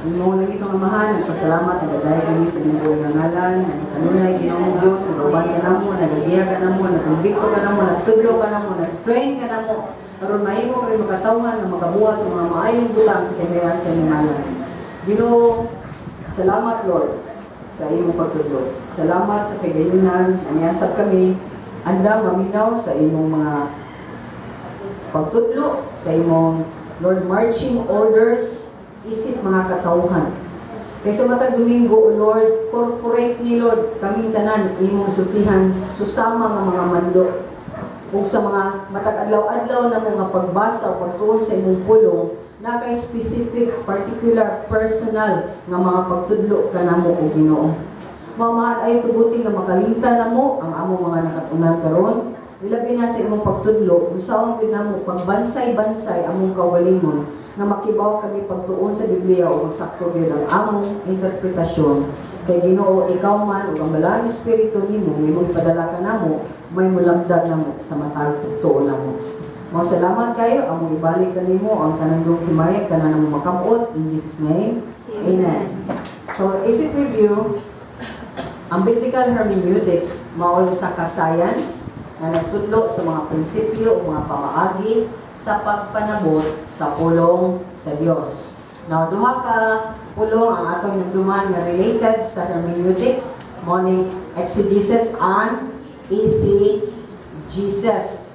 Among langitnong Amahan, nagpasalamat, nagadayeg kami sa imong buhi nga ngalan, kanunay, Ginoong Diyos, nagauban ka namo, nagagiya ka namo, nagkumbikto ka namo, nagtudlo ka namo, nag-train ka namo, aron mahimo kami makatawhan nga makabuhat sa mga maayong butang sa kamayan sa imong ngalan. Ginoo, salamat, Lord, sa imong pagtudlo. Salamat sa kagayunan, anyasab kami, andam maminaw sa imong mga pagtudlo, sa imong, Lord, marching orders, isip mga katawhan. Kay sa matag Domingo, O Lord, corporate ni Lord, kaming tanan, imong sultihan, susama nga mga mando. Ug sa mga matag adlaw-adlaw na mga pagbasa o pagtuon sa imong pulong, na kay specific, particular, personal nga mga pagtudlo kanamo, o Ginoo. Mamahan ay tuguti nga makalimtan namo ang among mga nakatunan karon. Ilabi na sa imong pagtudlo, unsaon gyud namo pagbansay-bansay among kaugalingon nga makibaw kami pagtuon sa Biblia o magsakto gyud ang among interpretasyon. Kay Ginoo, ikaw man ug ang Balaang Espiritu nimo nga imong padala kanamo, may mulamdag namo sa matag tuon namo. Mao salamat kayo, among ibalik kanimo ang tanang himaya, tanan namo makamot in Jesus' name. Amen. So, isip review, ang biblical hermeneutics mao usa ka science nga nagtudlo sa mga prinsipyo o mga pamaagi sa pagpanabot sa pulong sa Dios. Now, duha ka pulong ang atong hinumduman nga related sa hermeneutics, mao ning exegesis and eisegesis.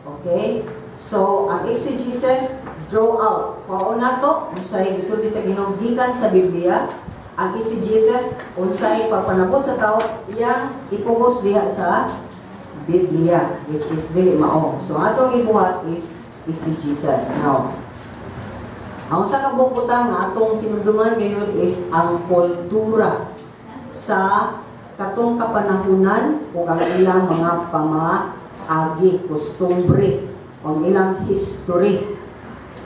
Okay? So, ang exegesis, draw out. Kuhaon nato unsay gisulti sa Ginoo gikan sa Biblia. Ang eisegesis, unsay papanabot sa tao iyang ipugos diha sa Biblia, which is dili mao. So, ang atong ibuhat is eisegesis. Now, ang usa ka bukbutang nga atong hinumduman ngayon is ang kultura sa katong kapanahunan ug ang ilang mga pamaagi, kostumbre, o ang ilang history.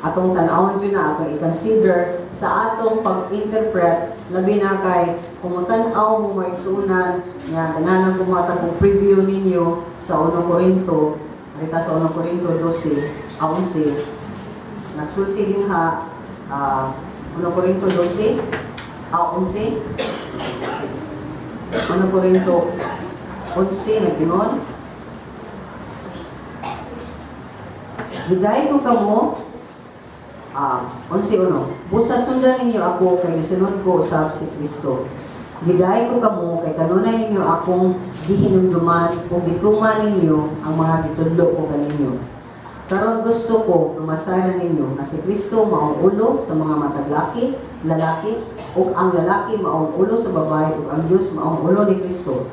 Atong tan-awon jud na atong i-consider sa atong pag-interpret, labi na kay kung tan-aw mo, mga igsuonan, nga ganahan ko mohatag kong preview ninyo sa 1 Corinto, rita sa 1 Corinto 12, a 11, nagsulti din ha, 1 Corinto 12, a 11, 1 Corinto 11, nag-ingon, "Gidayeg ko kamo," 11.1, "Busa sundan ninyo ako kay gisunod ko usab si Kristo. Gidayeg ko kamo kay kanunay ninyo akong gihinumduman o gituman ninyo ang mga gitudlo ko kaninyo. Karon gusto ko nga masayran ninyo nga si Kristo maong ulo sa mga matag lalaki, ug ang lalaki maong ulo sa babae, ug ang Dios maong ulo ni Kristo.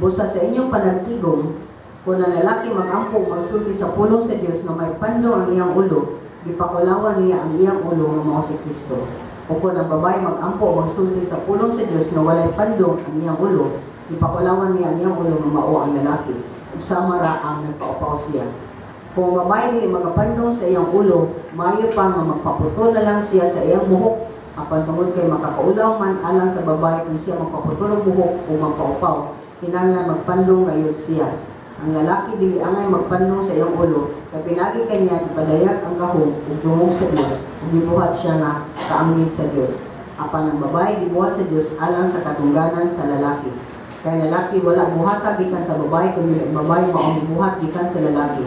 Busa sa inyong panagtigom, kung ang lalaki magampo magsulti sa pulong sa Dios nga may pandong ang iyang ulo, gipakulawan niya ang iyang ulo nga mao si Kristo. O kung ang babae magampo magsulti sa pulong sa Dios nga walay pandong ang iyang ulo, gipakulawan niya ang iyang ulo nga mao ang lalaki. Ug sama ra ang nagpaupaw siya. Kung ang babae dili magapandong sa iyang ulo, maayo pa nga magpaputol na lang siya sa iyang buhok. Apan tungod kay makakaulaw man alang sa babae kung siya magpaputol og buhok o magpaupaw, kinahanglan magpandong gayud siya. Ang lalaki dili angay magpandong sa iyang ulo, kay pinaagi kaniya gipadayag ang gahom ug dungog sa Dios, ug gibuhat siya nga kaanggid sa Dios. Apan ang babae gibuhat sa Dios alang sa katungganan sa lalaki. Kay ang lalaki wala buhata gikan sa babae, kundi ang babae mao gibuhat gikan sa lalaki.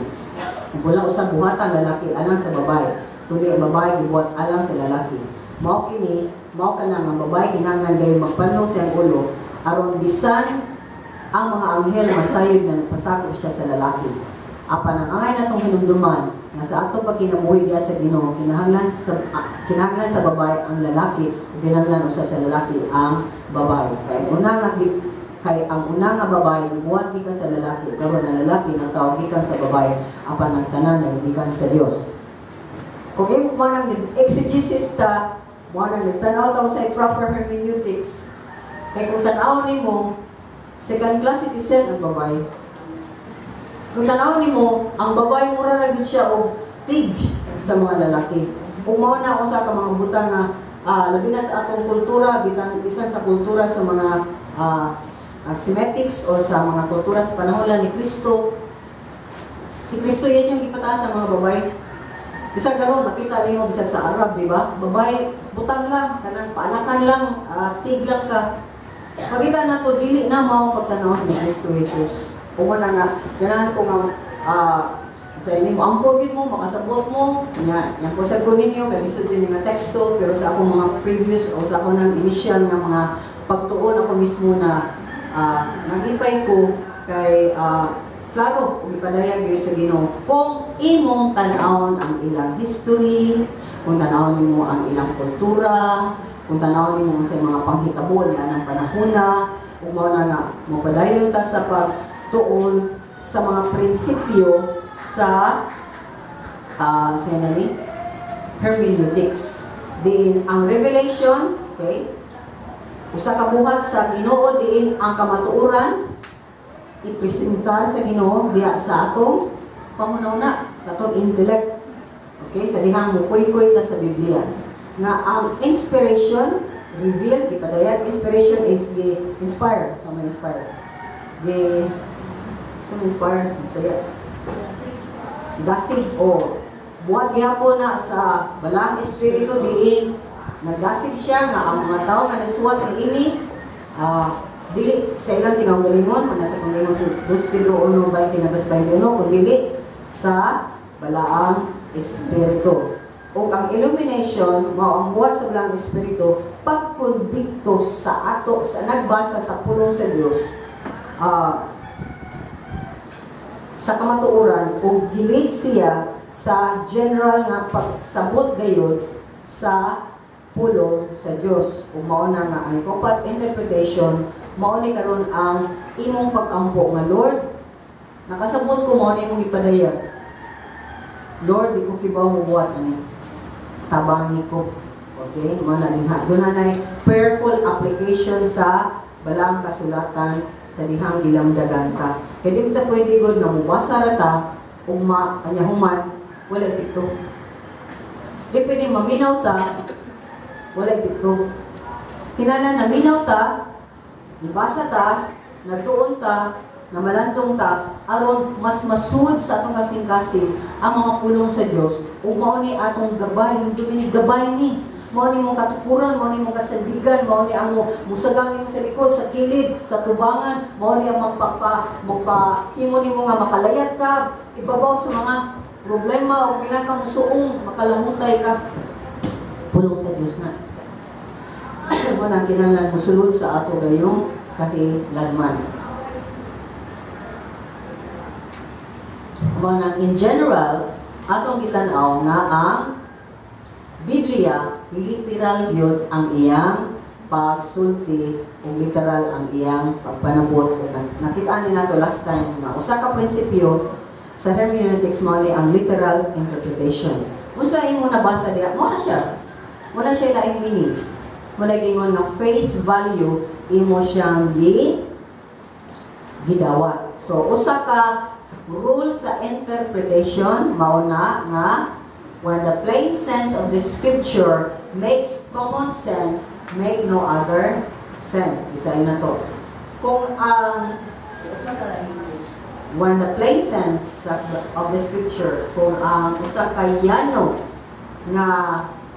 Ug wala usab buhata ang lalaki alang sa babae, kundi ang babae gibuhat alang sa lalaki. Mao kini, mao kana nga ang babae kinahanglan gayud magpandong sa iyang ulo aron bisan ang mga anghel masayod nga nagpasakop siya sa lalaki. Apan ang angay natong hinumduman nga sa atong pagkinabuhi diha sa Ginoo, kinahanglan sa babae ang lalaki ug kinahanglan usab sa lalaki ang babae. Kay ang una nga babae gibuhat gikan sa lalaki, karon ang lalaki natawo gikan sa babae, apan ang tanan gikan sa Dios." Kung imo man ang exegesis ta, mo nang nagtanaw ta sa proper hermeneutics. Kay kung tan-aw nimo, second class citizen ang babae. Kung tanaw nimo, ang babae mura ra gyud siya og tig sa mga lalaki. Ug mao na usa ka mga butang nga labi na sa atong kultura, bitan bisan sa kultura sa mga Semitics or sa mga kultura sa panahon lang ni Kristo. Si Kristo yan yung gipataas sa mga babae. Bisag karon makita nimo bisag sa Arab, di ba? Babae butang lang, kanang paanakan lang, tig lang ka. Pagita na to, dili na mao pagtanaw ni Kristo Jesus. Ug na nga ganahan ko nga sa ini mo ampo gyud mo, makasabot mo nya. Yan po sad ko ninyo kay lisod yun nga teksto, pero sa akong mga previous o sa akong nang initial nga mga pagtuon, ako mismo na nalipay ko kay klaro ug ipadayag gyud sa Ginoo kung imong tan-awon ang ilang history, kung tan-awon nimo ang ilang kultura, kung tan-awon nimo sa mga panghitabo niya ng panahona. Ug mao na nga mopadayon ta sa pagtuon sa mga prinsipyo sa nali hermeneutics, diin ang revelation, okay, usa ka buhat sa Ginoo diin ang kamatuoran ipresentar sa Ginoo diha sa atong panghuna-huna, sa atong intellect, okay, sa dihang mukuykoy ta sa Biblia nga ang inspiration, reveal, gipadayag. Inspiration is gi inspire sa mga inspire, gi sa mga inspire saya gasig o buhat gihapon na sa Balaang Espiritu, diin naggasig siya nga ang mga tao nga nagsuwat niini dili sa ilang tinawgalingon man sa panggingon sa 2 Pedro 1:20 na 2:21, kun dili sa Balaang Espiritu. Ug ang illumination mao ang buhat sa Balaang Espiritu pagkonbikto sa ato, sa nagbasa sa pulong sa Dios sa kamatuoran, ug gilid siya sa general nga pagsabot gayud sa pulong sa Dios. Ug mao na nga ang ikapat, interpretation, mao ni karon ang imong pag-ampo nga, "Lord, nakasabot ko mao ni imong gipadayag. Lord, di ko kibaw mo buhat ani, tabangi ko." Okay, mao na dinha doon na prayerful application sa Balaang Kasulatan sa dihang gilamdagan ka. Kaya di basta pwede gud nga mubasa ra ta ugma kanya human wala epekto. Di pwede maminaw ta wala epekto. Kinahanglan naminaw ta, nibasa ta, nagtuon ta, namalandong ta aron mas masud sa atong kasing-kasing ang mga pulong sa Dios ug mao ni atong gabay, hindi ni gabay ni mao ni mong katukuran, mao ni mong kasandigan, mao ni ang musagang nimo sa likod, sa kilid, sa tubangan, mao ni ang magpapa magpahimo nimo nga makalayat ka ibabaw sa mga problema o kinahanglan ka musuong, makalangutay ka. Pulong sa Dios na. Mo na kinahanglan mosulod sa ato gayong kahilanman. Mo na in general atong gitan-aw nga ang Biblia literal gyud ang iyang pagsulti ug literal ang iyang pagpanabot. Ug nakita ni nato last time nga usa ka prinsipyo sa hermeneutics mao ni ang literal interpretation. Unsa imo nabasa diha, mao na siya. Wala siya laing meaning. Mo na gingon nga face value imo siyang gidawat. So usa ka rule sa interpretation mao na nga when the plain sense of the scripture makes common sense make no other sense. Isahin na to. Kung ang when the plain sense of the scripture, kung ang usa ka yano nga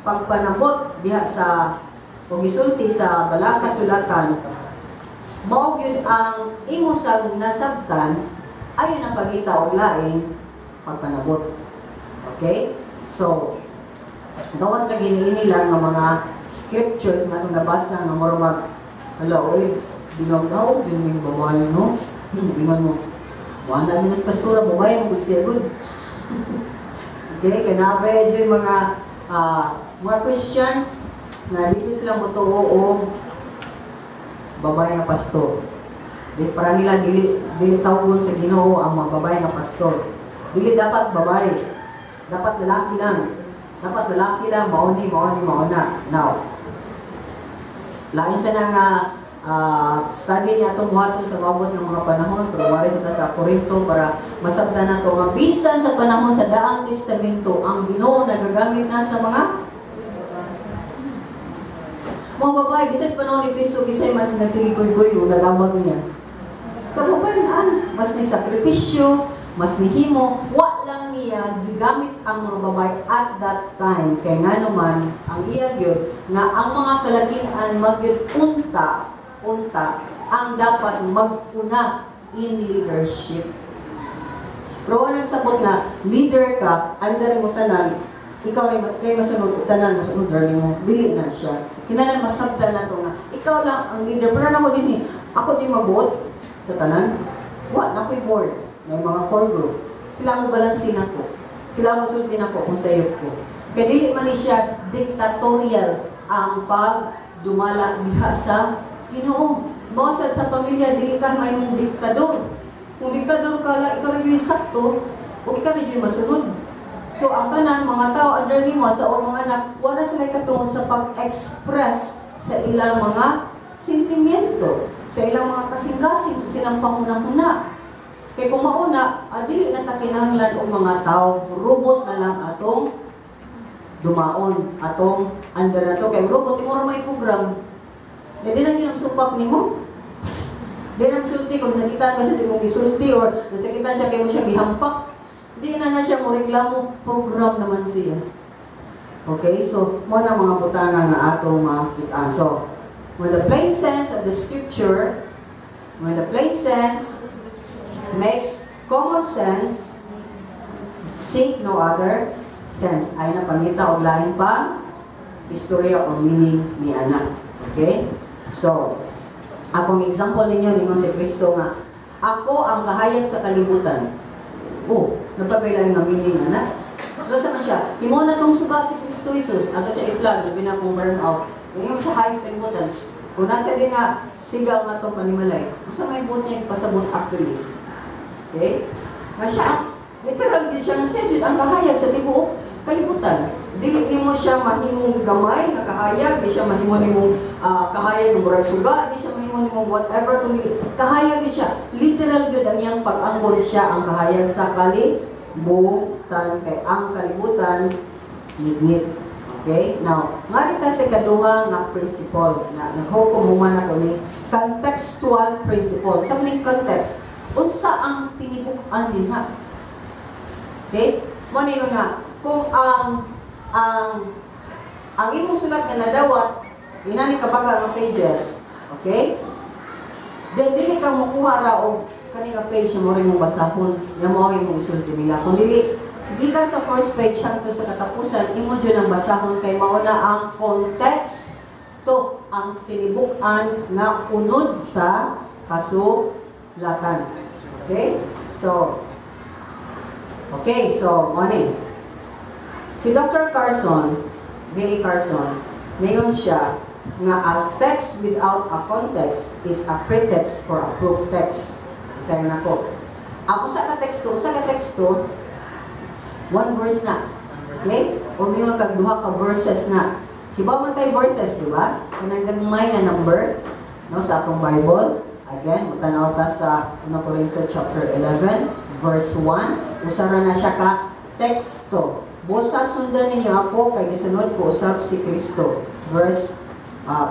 pagpanabot diha sa o gisulti sa Balaang Kasulatan mao gyud ang imo sang nasabtan, ayon ang pagita og laing pagpanabot. Okay? So, gawas lagi niini lang nga mga scriptures nga atong nabasa nga mura mag hala, oy, bilang daw yun yung babae, no? Ingon mo, wala na mas pastora, babae mo gud siya gud. Okay, kay naa ba yung mga Christians na di gyud sila motuo og babae nga pastor. Di para nila dili tawgon sa Ginoo ang mga babae nga pastor. Dili dapat babae. Dapat lalaki lang. Dapat lalaki lang, mao ni, mao ni, mao na. Now, lain sa na nga study niya atong buhaton sa mabot ng mga panahon, pero wari sa ta sa Korinto para masabtan nato nga bisan sa panahon sa Daang Testamento ang Ginoo nagagamit na sa mga babae. Bisan sa panahon ni Kristo, kisay mas nagsilikoy-goy o nagabag niya? Kababayen-an, mas ni sakripisyo, mas ni himo, wa lang niya gigamit. ang mga babae at that time kay nga naman ang iya gyud nga ang mga kalakian magyud unta unta ang dapat mag-una in leadership. Pero wala nagsabot nga leader ka, under mo tanan, ikaw rin kay masunod tanan, masunod ra nimo, dili na siya. Kinahanglan masabtan nato nga ikaw lang ang leader, pero nako dinhi, ako di magbuot sa tanan. Wa na ko'y board, na mga core group. Sila mo balansin ako. Sila mo sultin ako kung sayop ko. Kay dili man ni siya dictatorial ang pagdumala diha sa Ginoo. Mao sad sa pamilya, dili ka mahimong diktador. Kung diktador ka lang, ikaw ra gyud sakto, ug ikaw ra gyud masunod. So ang tanan mga tao under nimo sa mga anak, wala sila katungod sa pag-express sa ilang mga sentimiento, sa ilang mga kasing-kasing, sa ilang panghuna-huna. Kay kung mauna, dili na ta kinahanglan og mga tao, robot na lang atong dumaon, atong under na to. Kay robot, imo ra may program. Ya di na gyud ang supak nimo. Di na sulti kung nasakitan ba siya sa imong gisulti or nasakitan siya kay mo siya gihampak. Di na na siya mo reklamo, program naman siya. Okay, so mo na mga butanga nga atong makitaan. So, when the plain sense of the scripture, when the plain sense makes common sense, seek no other sense. Ay na pangita og lain pa istorya o meaning ni ana. Okay? So, akong example ninyo, ningon si Kristo nga, "Ako ang kahayag sa kalibutan." Oh, nagpapailain nga meaning ana. So, sama siya, himo na tong suga si Kristo Jesus, ato siya i-plug, labi na kung burn out. Himo siya hayag sa kalibutan. Kung nasa din na sigaw nga tong panimalay, unsa may buot niya ipasabot actually? Okay? Nga siya, literal gyud siya nga siya gyud ang kahayag sa tibuok kalibutan. Dili nimo siya mahimong gamay nga kahayag, di siya mahimo nimong kahayag ng murag suga, di siya mahimo nimong whatever, kundi kahayag gyud siya. Literal gyud ang iyang pag-angkon, siya ang kahayag sa kalibutan kay ang kalibutan ngitngit. Okay? Now, ngari ta sa kaduha nga principle nga naghukom human nato ni contextual principle. Sa maning context, unsa ang tinibuk-an dinha? Okay? Mo ni nga kung ang imong sulat nga nadawat inani kabaga nga pages, okay? Then dili ka mokuha ra og kani nga page na mo rin mong basahon, nga mo ang imong isulti nila. Kung dili gikan sa first page hangtod sa katapusan, imo jud ang basahon kay mao na ang context to, ang tinibuk-an nga unod sa kasulatan. Okay? So, okay, so, mo ni. Si Dr. Carson, D.A. Carson, ngayon siya nga a text without a context is a pretext for a proof text. Isa na ko. Ang usa ka teksto, one verse na. Okay? O mingon kag duha ka verses na. Kibaw man tay verses, di ba? Kanang gagmay nga number, no, sa atong Bible. Again, mutanaw ta sa 1 Corinto chapter 11, verse 1. Usa ra na siya ka teksto. "Busa sundan ninyo ako kay gisunod ko usab si Kristo." Verse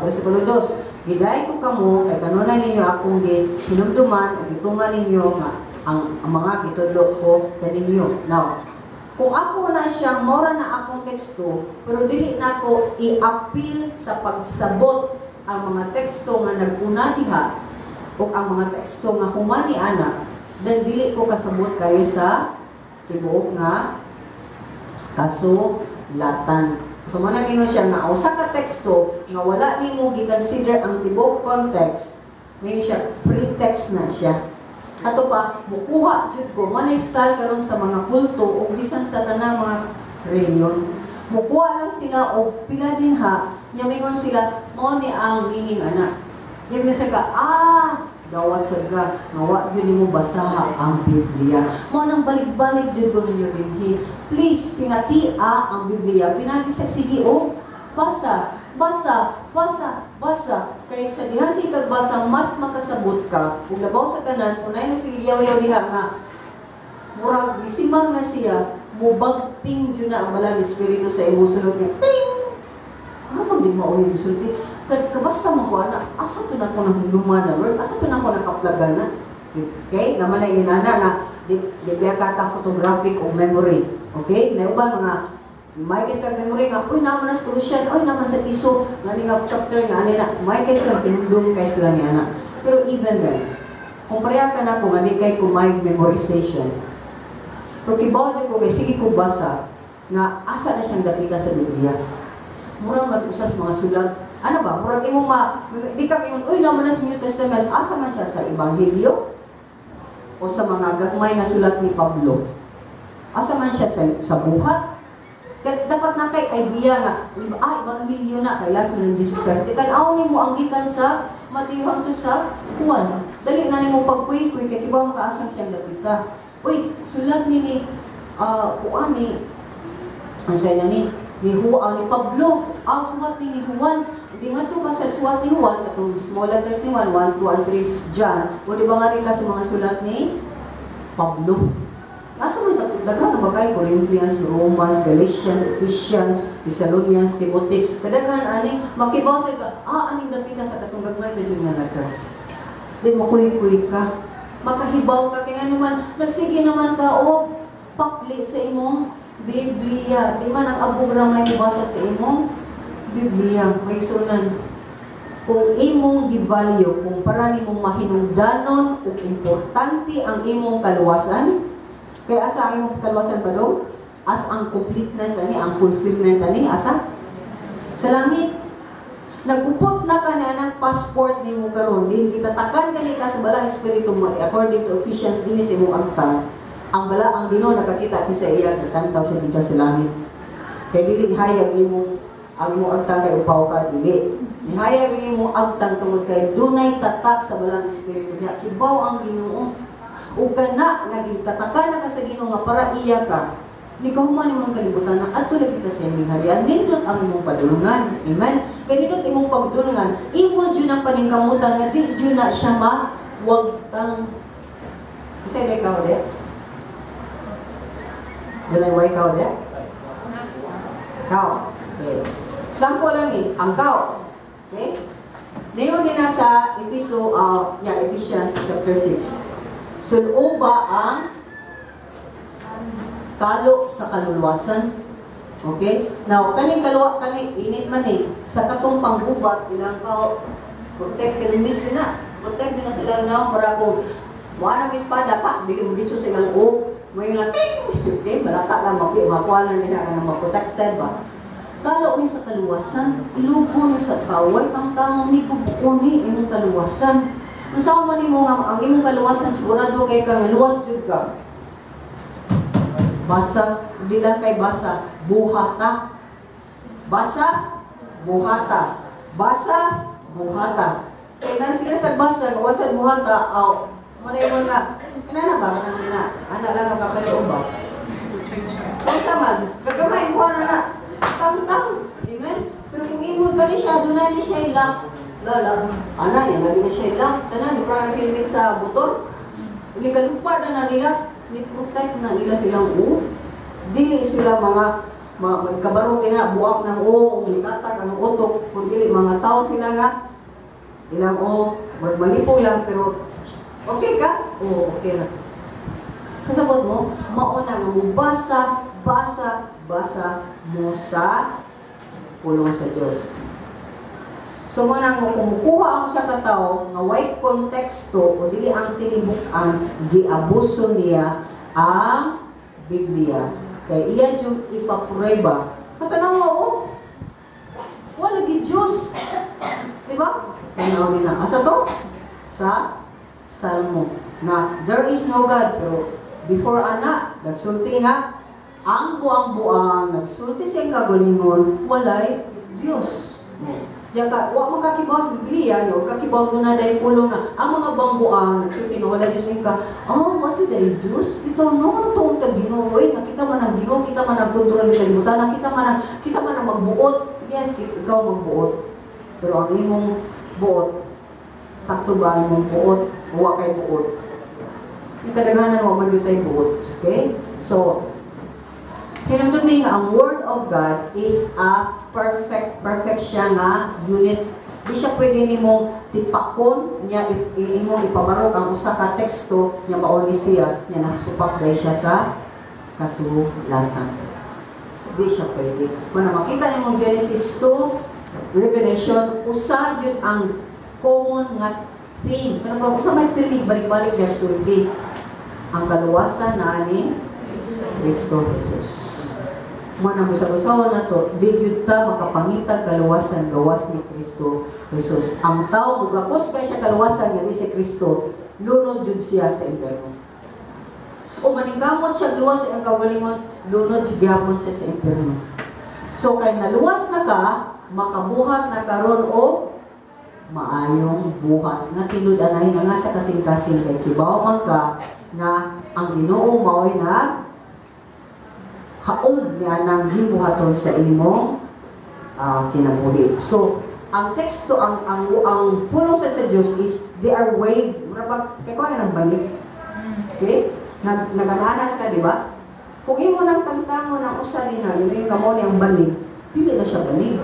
versikulo 2. "Giday ko kamo kay kanunay ninyo akong gihinumduman ug gituman ninyo nga ang mga gitudlo ko kaninyo." Now, kung ako na siya, mora na akong teksto, pero dili na ako i-appeal sa pagsabot ang mga teksto nga nag-una diha o ang mga teksto nga human ni ana, then dili ko kasabot kayo sa tibuok nga kasulatan. So mo na ninyo siya nga usa ka teksto nga wala nimo gi-consider ang tibuok context, ngayon siya pretext na siya. Ato pa mukuha jud ko manay style karon sa mga kulto o bisan sa tanang mga reliyon. Mukuha lang sila og pila dinha, nya mingon sila mao ni ang meaning ana. Nya mingon sa ka, dawat sad ka nga wa gyud nimo basaha ang Biblia. Mao nang balik-balik jud ko ninyo dinhi. Please singatia ang Biblia. Pinagi sa sige og basa, basa, basa, basa. Kay sa diha sa ikagbasa, mas makasabot ka. Ug labaw sa tanan, kung naay nagsigiyaw-yaw diha nga murag misimang na siya, mubagting jud na ang Banal na Espiritu sa imong sulod nga ting! Ano pag di mo yung gisulti? Kabasa mo ko ana, asa to na ko nahumduman na word? Asa to na ko nakaplaga na? Okay? Naman na yung inana nga, di di ba kata photographic o memory. Okay? May uban mga may kay sila memory nga, uy, naa man na sa Colossian, uy, naa man sa Efeso, nga ni nga chapter, nga ani na, may kay sila, kinundong kay sila ni ana. Pero even then, kung pareha ka na kung ani kay kumay memorization, pero kibaw jud ko kay sige ko basa, nga asa na siyang dapita sa Biblia. Murag mag-usa sa mga sulat. Ano ba? Murag imong ma, di ka ingon, uy, naa man na sa New Testament, asa man siya, sa Ebanghelyo? O sa mga gagmay nga sulat ni Pablo? Asa man siya sa Buhat? Kaya dapat na kay idea nga, ah, Ebanghelyo na, kay life ng Jesus Christ. Itan-aw nimo ang gikan sa Mateo hangtod sa Juan. Dali na nimo pagkuy-kuy, kay kibaw mo kaasang siyang dapita. Uy, sulat ni kuan ni, ang na ni, ni Juan, ni Pablo, ang sulat ni Juan. Di nga to ka sa sulat ni Juan, katong small letters ni Juan, 1, 2, and 3 John, o di ba nga rin ka sa mga sulat ni Pablo? Asa man sa daghan na ba kay Corinthians, Romans, Galatians, Ephesians, Thessalonians, Timothy? Kadaghan ani makibaw sa ka, ah, aning dapita sa katong gagmay pa jud nga letters. Then makuy-kuy ka. Makahibaw ka kay ngano man nagsige naman ka o pakli sa imong Biblia. Di man ang abog ra may mobasa sa imong Biblia. May sunan. Kung imong gi-value, kung para nimong mahinungdanon ug importante ang imong kaluwasan, kaya asa ang imong kaluwasan ba daw? As ang completeness ani, ang fulfillment ani, asa? Sa langit. Nagupot na ka na ng passport nimo karon, din gitatakan kani ka sa Balaang Espiritu mo according to Ephesians dinhi sa imong agtang. Ang bala ang Ginoo nakakita ki sa iya, nagtantaw siya dito sa langit. Kay dili hayag imong ang imong agtang kay upaw ka, dili. Nihayag ang imong agtang tungod kay dunay tatak sa Balaang Espiritu niya. Kibaw ang Ginoo. Ug kana nga gitatakan na ka sa Ginoo nga para iya ka. Ni kahuman imong kalibutan na adto lagi ka sa imong harian, nindot ang imong padulungan. Amen. Kay nindot imong padulungan, imo jud ang paningkamutan nga di jud na siya mawagtang. Kasi di ikaw di? Dunay way kaw di? Kaw. Okay. Sample lang ni, ang kaw. Okay? Ngayon din na sa Efeso, yeah, Ephesians chapter 6. Suloba ang kalo sa kaluluwasan. Okay? Now, kaning kaluwa, kaning init man eh, sa katong panggubat, ilang kao, protect helmet na. Protect na sila na para kung wala nang espada pa, dili mo dito sa ilang o, may lang ting! Okay? Malata lang, makuha lang nila nga ma-protected ba? Kalo ni sa kaluwasan, ilugo ni sa kaway, tangtangon ni kubuko ni imong kaluwasan. Unsa man nimo nga ang imong kaluwasan, sigurado kay ka nga luwas jud ka? Basa, di lang kay basa, buhata. Basa, buhata. Basa, buhata. Kay nga sige sa basa, gawasan buhata, aw, mo na ingon nga, ina na ba kanang ina? Ana lang ka kapalo ba? Kung sa man, gagamay mo na na, tang-tang. Amen? Pero kung imo ka ni siya, doon na ni siya ilak. Lala, ana niya, lagi na siya ilak. Tanan, parang helmet sa motor. Ni kalupad na na nila, ni protect na nila silang u. Dili sila mga kabarong nga buak ng o, nikatak ang utok, kung dili mga tao sila nga ilang o, murag malipong lang pero okay ka? Oo, okay ra. Kasabot mo, mauna nga mo basa, basa, basa mo sa pulong sa Dios. So mo na nga kumukuha ako sa katao nga way konteksto o dili ang tinibuk-an, giabuso niya ang Biblia. Kay iya yung ipaprueba. Matanawa oh. Wala gi Diyos. Di ba? Tanaw nila. Asa to? Sa Salmo. Na there is no God. Pero before ana, nagsulti nga, ang buang-buang, nagsulti siyang kagulingon, walay Diyos. Diyan ka, wa man kakibaw sa Biblia, yo, kakibaw ko na dahil pulong nga, ang mga bangbuang, nagsulti nga walay Diyos, may ka, oh, what did I Diyos? Ito, no, anong tuong tag Ginoo, eh, nakita man ang Ginoo, kita man ang kontrol ng kalibutan, nakita man ang, kita man ang magbuot. Yes, ikaw magbuot. Pero ang imong buot, sakto ba ang imong buot? Wa kay buot. Yung kadaghanan wa man gyud tay buot. Okay? So, hinumdumi nga ang Word of God is a perfect, perfect siya nga unit. Di siya pwede nimong tipakon, niya imong ipabarog ang usa ka teksto, niya mao ni siya, niya nasupak dahil siya sa Kasulatan. Di siya pwede. Kung na makita nimo Genesis 2, Revelation, usa jud ang common nga theme. Pero ba, usa may pirmig balik-balik dahil sulti. Ang kaluwasan na ni Kristo Jesus. Mo nang usag-usahon nato, di gyud ta makapangitag kaluwasan gawas ni Kristo Jesus. Ang tao mugakos kay siya kaluwasan nga di si Kristo, lunod jud siya sa impyerno. O maningkamot siya luwas sa iyang kaugalingon, lunod jud gyapon siya sa impyerno. So kay naluwas na ka, makabuhat na karon o maayong buhat nga tinud-anay na nga sa kasing-kasing kay kibaw man ka nga ang Ginoo mao'y nag haom niya nang gibuhaton sa imong kinabuhi. So, ang teksto, ang pulong sa Dios is they are weighed. Mura ba kay ko na ng balik. Okay? Nagananas ka, di ba? Kung imo nang tangtangon ang usa ni na, yung kamo ni ang banig, dili na siya banig.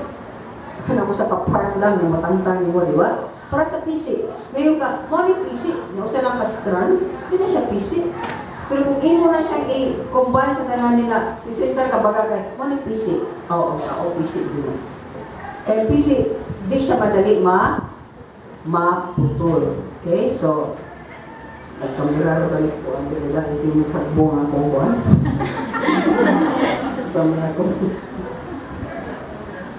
Kanang usa ka part lang yung matangtang nimo, di ba? Para sa PC. Ngayon ka, mo ni PC, na usa lang ka strand, di na siya PC. Pero kung imo na siya i-combine sa tanan nila, presenter ka baga kay, mo ni PC. Oo, ka, o PC dyan na. Kay PC, di siya madali maputol. Okay? So, nagkamera ro kami sa kuan dili na kasi may kagbong akong kuan. So, may ako.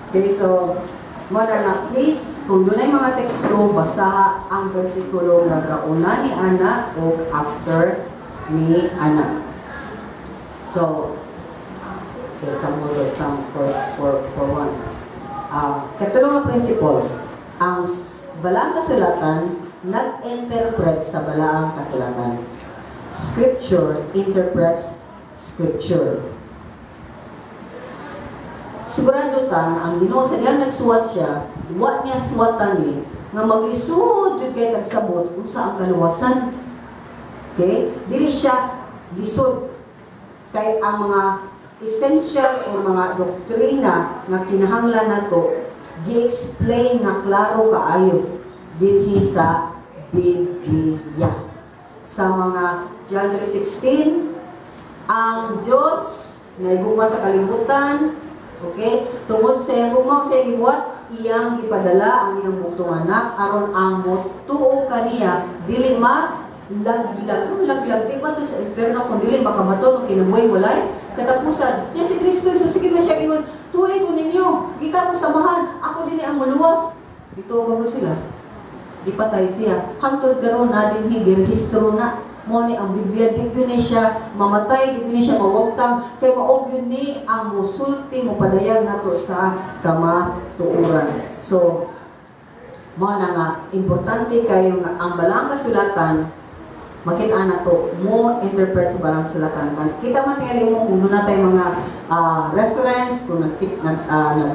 Okay, so, mo na nga, please, kung dunay mga teksto, basaha ang bersikulo nga gauna ni ana o after ni ana. So, okay, some mo to, some for one. Katulong nga principle, ang balaang kasulatan nag-interpret sa balaang kasulatan. Scripture interprets Scripture. Sigurado ta nga ang Ginoo sa diyang nagsuwat siya, wa niya suwatan ni nga maglisod jud kay tagsabot unsa ang kaluwasan. Okay? Dili siya lisod kay ang mga essential or mga doktrina nga kinahanglan nato gi-explain na klaro kaayo dinhi sa Biblia. Sa mga John 3:16, ang Diyos naigugma sa kalibutan, okay? Tungod sa iyang gugma sa iyang gibuhat, iyang gipadala ang iyang bugtong anak aron ang motuo kaniya dili ma laglag. So, laglag, di ba ito sa impyerno kung dili makabaton o kinabuhi walay katapusan. Ya si Kristo, so sige ba siya ingon, "Tuoy ko ninyo, gikan ko sa Amahan, ako dinhi ang muluwas." Dito ba sila? Di patay siya. Hangtod karon na dinhi girehistro na. Mo ni ang Biblia, di gyud ni siya mamatay, di gyud ni siya mawagtang kay mao gyud ni ang musulti, mopadayag nato sa kamatuoran. So mo na nga importante kayo nga ang balaang kasulatan makita na to mo interpret sa balaang kasulatan. Kan kita man tingali mo kung doon na tayo mga reference kung nag nag, nag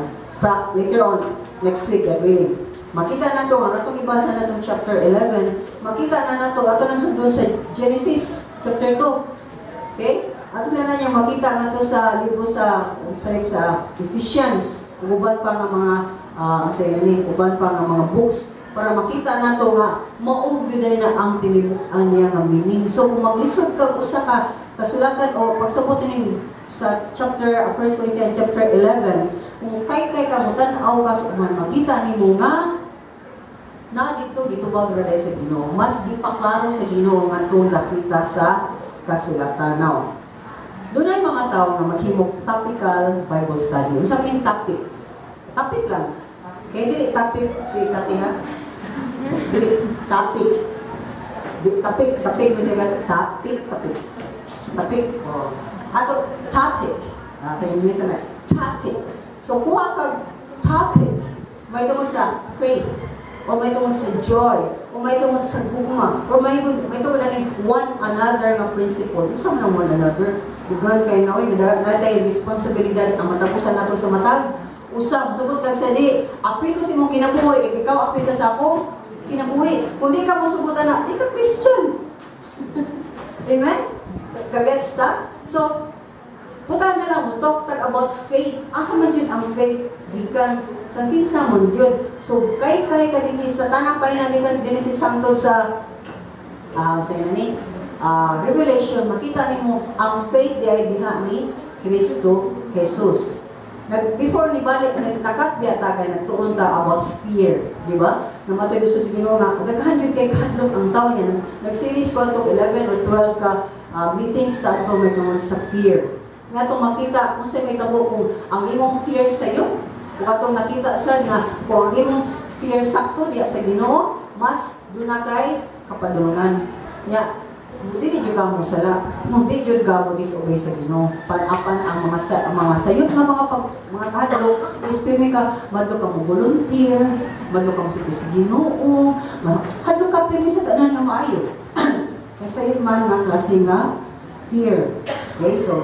later on next week, God willing, makita na to ang atong ibasa na tong chapter 11, makita na nato ato na sundon sa Genesis chapter 2. Okay, ato na niya makita na to sa libro sa Ephesians ug uban pa nga mga ang sa ni uban pa nga mga books para makita nato nga mao gyud na ang tinibuk-an niya nga meaning. So kung maglisod kag usa ka kasulatan o pagsabot ning sa chapter 1 Corinthians chapter 11, kung kay ka mo tan-aw ka sa uman, makita nimo nga na dito gitubag ra sa Ginoo. Mas gipaklaro sa Ginoo ngadtong dapita sa kasulatan. Now, dunay mga tao nga maghimog topical Bible study. Unsa mean topic? Topic lang. Kay dili topic si Kati ha. Dili topic. Di topic, topic mo siya topic, topic. Topic. Oh. Ato topic. Ah, kay English na topic. So kuha kag topic may tungod sa faith or may tungod sa joy o may tungod sa gugma or may tungod aning one another nga principle. Unsa man ang one another? Dughan kay na oy, na tay responsibilidad ang matapusan nato sa matag usa. Musugod kag sa di apil ko sa imong kinabuhi, ikaw apil ka sa akong kinabuhi. Kung di ka mosugot ana, di ka Christian. Amen? Kagets ta? So puta na lang mo talk tag about faith. Asa man jud ang faith gikan? Kang kinsa man gyud? So kay ka dinhi sa tanang pahina gikan sa Genesis hangtod sa sa ina ni Revelation, makita nimo ang faith di ay diha ni Kristo Jesus. Before ni balik, nag nakat biya ta kay nagtuon ta about fear, di ba? Namatay sa Ginoo nga daghan jud kay kahadlok ang tao niya. Nag-series ko ato 11 or 12 ka meetings ta ato may tungod sa fear. Nga atong makita kung sa may tabo kung ang imong fear sa iyo ug atong nakita sad nga kung ang imong fear sakto diya sa Ginoo, mas duna kay kapadulungan. Nya dili jud ka mo sala, hindi jud ka mo disobey sa Ginoo. Pan-apan ang mga sayop nga mga kahadlok is pirmi ka madlo ka mo volunteer, madlo ka mo sulti sa Ginoo, hadlok ka pirmi sa tanan nga maayo. Kasi man nga klase nga fear. Okay, so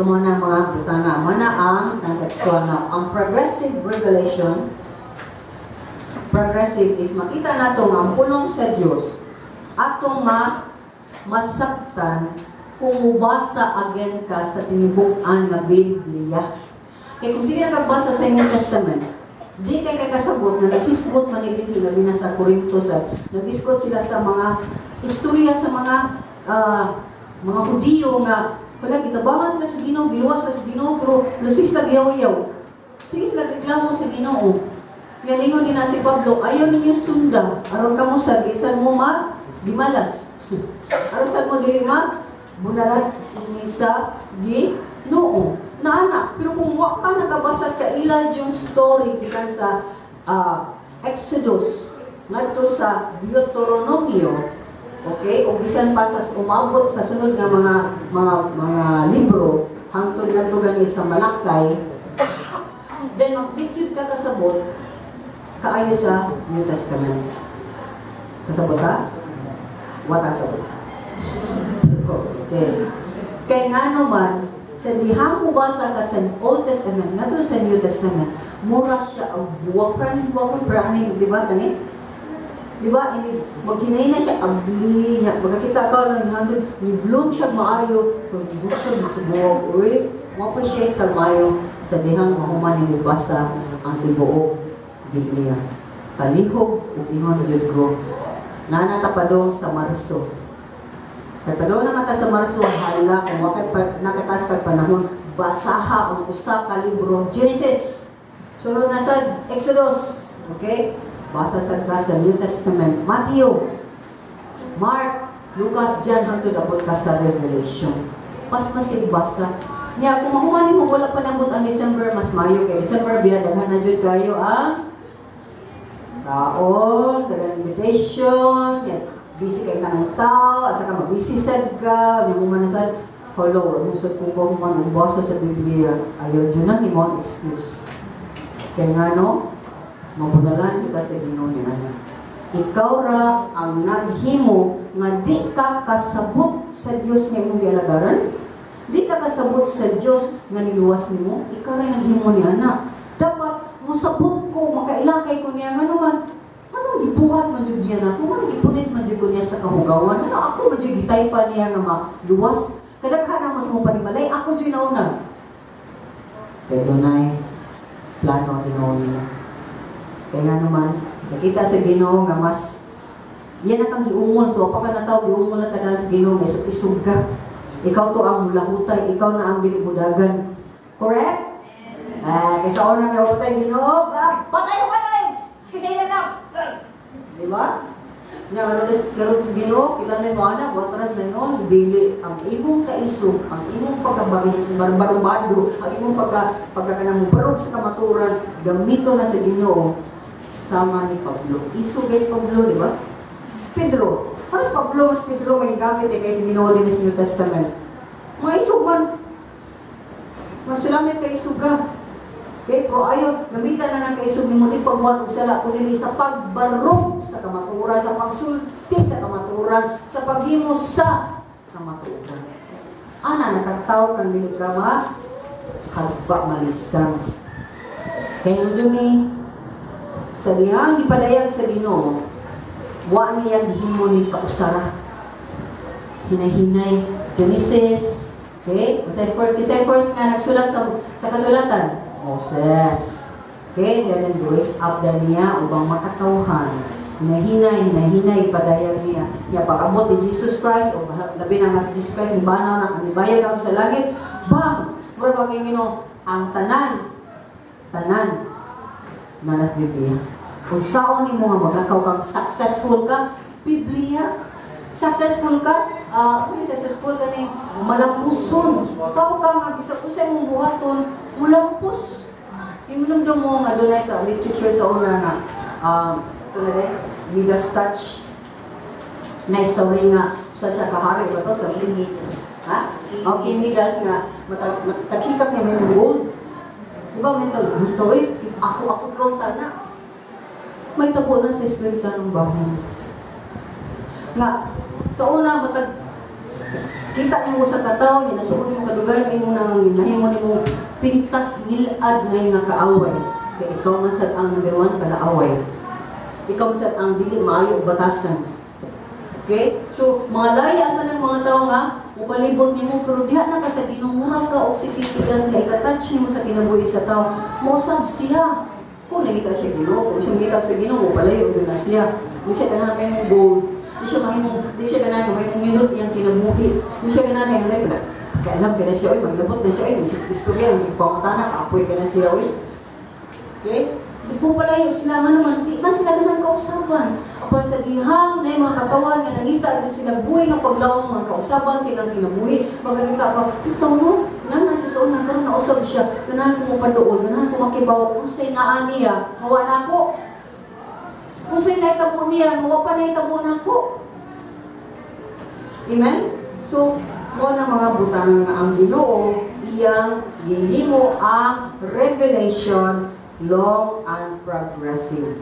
mo na mga butanga, mo na ang contextual na ang progressive revelation. Progressive is makita nato nga ang pulong sa Dios atong masaktan kung mubasa again ka sa tinibuk-an nga Biblia. Kay kung sige na kagbasa sa New Testament, di kay kasabot nga naghisgot man ni dinhi, labi na sa Corinto, sa naghisgot sila sa mga istorya sa mga Hudiyo nga wala gitabangan sila sa Ginoo, giluwas sila sa Ginoo, pero lasig sila giyaw-yaw. Sige sila reklamo sa Ginoo. Yan ingon din na si Pablo, "Ayaw ninyo sunda, aron kamo sa bisan mo ma dimalas. Aron sad mo dili ma bunalan sa Ginoo." Naana, pero kung wa ka nakabasa sa ila yung story gikan sa Exodus ngadto sa Deuteronomio, okay, o bisan pa sa umabot sa sunod nga mga libro hangtod ngadto gani sa Malakay, then di jud ka kasabot kaayo sa New Testament. Kasabot ka? Wa ta kasabot. Okay. Kay ngano man, sa dihang mubasa ka sa Old Testament ngadto sa New Testament, mura siya og buwak, praning buwak, praning, di ba kani? Di ba? Ini maghinay na siya abli niya. Magkakita ka lang handod ni bloom siya maayo, magbutod sa buwak, uy. Mo-appreciate ka maayo sa dihang mahuman ni mubasa ang tibuok Biblia. Palihog ug ingon jud ko. Nana ta padong sa Marso. Kay padong naman ta sa Marso, hala, kung wa kay pa, nakataas kag panahon, basaha ang usa ka libro, Genesis. Sunod na sa Exodus. Okay? Basa sad ka sa New Testament, Matthew, Mark, Lucas, John, hangtod abot ka sa Revelation. Pas masig basa. Nya kung mahuman mo wala pa nabot ang December, mas mayo kay December biya daghan na jud kayo ang kaon, daghan invitation, yan. Busy kay kanang tao, asa ka mabisi sad ka, nya mo man na sad, "Hello, ano sad ko ba human og basa sa Biblia?" Ayaw jud na nimo ang excuse. Kay ngano, mabunalan kita sa Ginoo ni ana. Ikaw ra ang naghimo nga di ka kasabot sa Dios nga imong gialagaran. Di ka kasabot sa Dios nga niluwas nimo. Ikaw ra naghimo ni ana. Dapat musabot ko, makailakay ko niya, ngano man anong gibuhat man jud niya nako, anong gipunit man jud ko niya sa kahugawan, ano ako man jud gitaypa niya nga maluwas. Kadaghan mas mo panimalay, ako jud nauna. Kay dunay plano ang Ginoo nimo. Kaya nga naman, nakita sa Ginoo nga mas yan ang kang giungol. So, pa ka nataw, giungol na ka na sa Ginoo nga isog-isog ka. Ikaw to ang mulahutay, ikaw na ang dili mudagan. Correct? Ah, kaysa una may hutay Ginoo, ah, patay ko patay! Kasi ila na! Di ba? Nya karon karon sa Ginoo, kita na mo ana, watras na noon, dili ang imong kaisog, ang imong pagkabarubado, ang imong pagka kanang barog sa kamatuoran, gamito na sa Ginoo sama ni Pablo. Isog guys Pablo, di ba? Pedro. Mas Pablo, mas Pedro may gamit eh kay sa Ginoo din sa New Testament. Mga isog man. Mas salamat kay isog ka. Okay, pero ayaw, gamitan na ng kaisog nimo di pagbuhat og sala kundi sa pagbarog sa kamatuoran, sa pagsulti sa kamatuoran, sa paghimo sa kamatuoran. Ana nakataw kang dili ka ma hagba malisang. Kay dumi sa dihang gipadayag sa Ginoo, wa niya gihimo ni kausara. Hinay-hinay. Genesis, okay? Kasi first nga nagsulat sa kasulatan, Moses. Okay, then raise up na niya ubang makatawhan. Hinahinay, hinahinay, ipadayag niya. Niya pag-abot ni Jesus Christ, o labi na nga si Jesus Christ, nibanaw na, nibayaw na sa langit, bang! Mura ba kay Ginoo, ang tanan, tanan, na nas Biblia. Kung saon nimo nga maglakaw kang successful ka, Biblia. Successful ka, sorry, successful ka ni malampuson. Tao ka nga bisag unsay imong buhaton, mulampos. Hinumdum mo nga dunay sa literature sa una nga ito na rin, Midas Touch na story nga sa siya kahari ba to sa, ha? Okay, Midas nga mataghikap niya may gold. Di ba may tao, dito eh, ako ako kaunta na. May tabo na sa espirituanong bahin. Nga, sa una, matag, kita nimo sa katawo, niya nasuon mo kadugayan nimo nang nahimo nimo pintas ngilad ngay nga kaaway. Kay ikaw man sad ang number one palaaway. Ikaw man sad ang dili maayo og batasan. Okay? So, mga laya ang tanang mga tao nga mupalibot nimo, pero diha na ka sa Ginoo, mura ka og si Midas nga ika-touch nimo sa kinabuhi sa tao, mosab siya. Kung nangita siya Ginoo, kung siya ngita sa Ginoo, mopalayo og na siya. Di siya ganahan kay mong gold. Di siya mahimong, di siya ganahan mahimong nindot iyang kinabuhi. Di siya ganahan kay nunay pala. Kaya alam ka na siya, oy, maglabot na siya, oy, bisig istorya, bisig pangutana, kaapoy ka na siya, oy. Okay? Di po palayo sila nga naman, di man sila ganang kausaban. Apan sa dihang na yung mga katawan nga nangita, doon sila buhay nga paglawang mga kausaban, silang kinabuhi, magkakita pa, ito no, nana siya sa una, karon nausab siya, ganahan ko mapadool, ganahan ko makibaw, unsay naa niya, hawa na ako. Unsay naitabo niya, hawa pa naitabo na ako. Amen? So, mo na mga butang nga ang Ginoo iyang gihimo ang revelation long and progressive.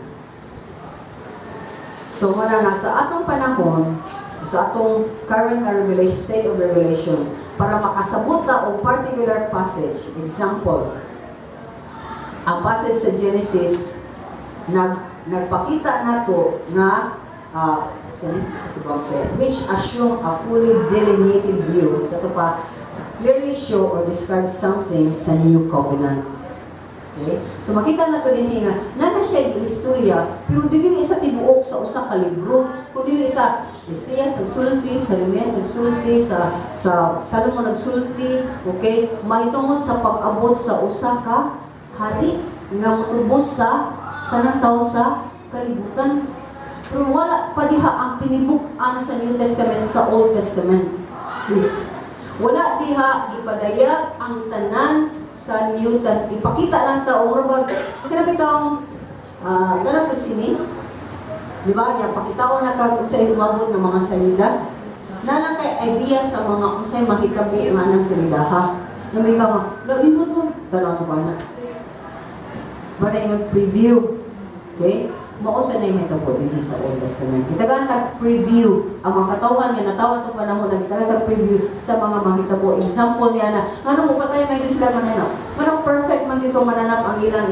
So, mo na nga sa atong panahon, sa atong current na revelation, state of revelation, para makasabot ta og particular passage. Example, ang passage sa Genesis, nagpakita nato nga which assume a fully delineated view sa ito pa clearly show or describe something sa New Covenant. Okay? So makita nato din nga na na siya di istorya pero dili sa tibuok sa usa ka libro kun dili sa Isaias nagsulti, sa Jeremias nagsulti, sa Salomon nagsulti, okay? Mahitungod sa pag-abot sa usa ka hari nga motubos sa tanang tawo sa kalibutan. Pero wala pa diha ang tinibuk-an sa New Testament sa Old Testament. Please. Wala diha gipadayag ang tanan sa New Testament. Ipakita lang ta o murag kana bitong ganang kasi ni, di ba niya pakitaon na kag unsay umabot ng mga salida. Na lang kay idea sa mga unsay mahitabo nga nang salida ha. Na may ka nga, nindot mo, tanaw pa na. Para nga preview. Okay? Mao sa na yung mahitabo dinhi sa Old Testament. Gitagaan tag preview ang mga katawhan nga natawhan tong panahon na gitagaan tag preview sa mga mahitabo. Example niya na ngano mo patay may sila mananap. Ngano perfect man dito mananap ang ilang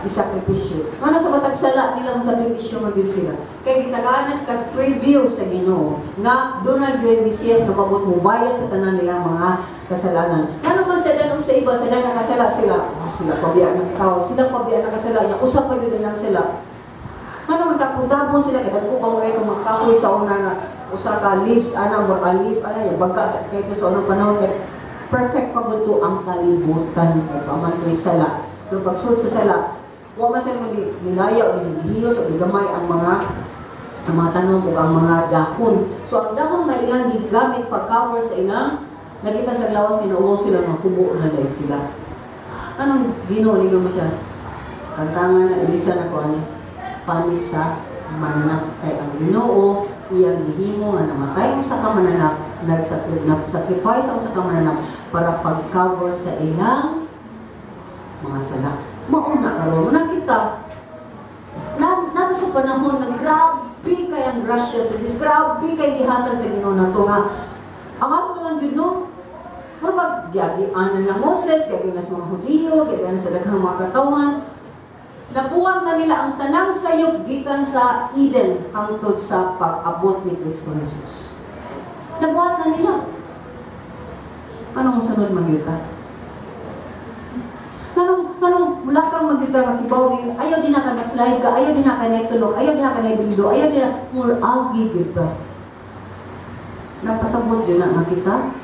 isakripisyo. Ngano sa matag sala nila masakripisyo man gyud sila. Kay gitagaan na sila preview sa Ginoo nga doon na gyud Mesiyas nga pabot mo bayad sa tanan nila mga kasalanan. Ngano man sa danog sa iba sa danog nakasala sila, oh, sila pabiya ng tao, sila pabiya nakasala niya, usap pa gyud lang sila. Ano magtapon-tapon sila kay dagko pa mga itong mga kahoy sa una nga usa ka leaves ana mo ka leaf ana yung bangka sa kay sa unang panahon kay perfect pa gud to ang kalibutan kay paman to'y sala. Pero pagsulod sa sala, wa man sila ni nilaya o ni nihiyos o ni gamay ang mga tanom o ang mga dahon. So ang dahon may ilang gigamit pag-cover sa ilang nakita sa lawas kinauwaw sila nga hubo na dahil sila. Anong Ginoo ni mo siya? Tangtangan na Elisa na ko ani panit sa mananap kay ang Ginoo iyang gihimo nga namatay ang usa ka mananap, nag-sacrifice ang usa ka mananap para pag-cover sa ilang mga sala. Mauna karon nakita na nata sa panahon nga grabe kay ang grasya sa Dios, grabe kay gihatag sa Ginoo nato nga ang ato lang yun no. Pero pag giagianan lang Moses, giagianan sa mga Hudiyo, giagianan sa daghang mga katawhan, nabuhat na nila ang tanang sayop gikan sa Eden hangtod sa pag-abot ni Kristo Jesus. Nabuhat na nila. Anong sunod magyuta? Nganong Mulakang man gyud ta nga kibaw ni ayaw din na ka ma-slide ka, ayaw din na ka naitulog, ayaw din na ka naibildo, ayaw din na mul-agi gyud ta. Nagpasabot gyud na nga kita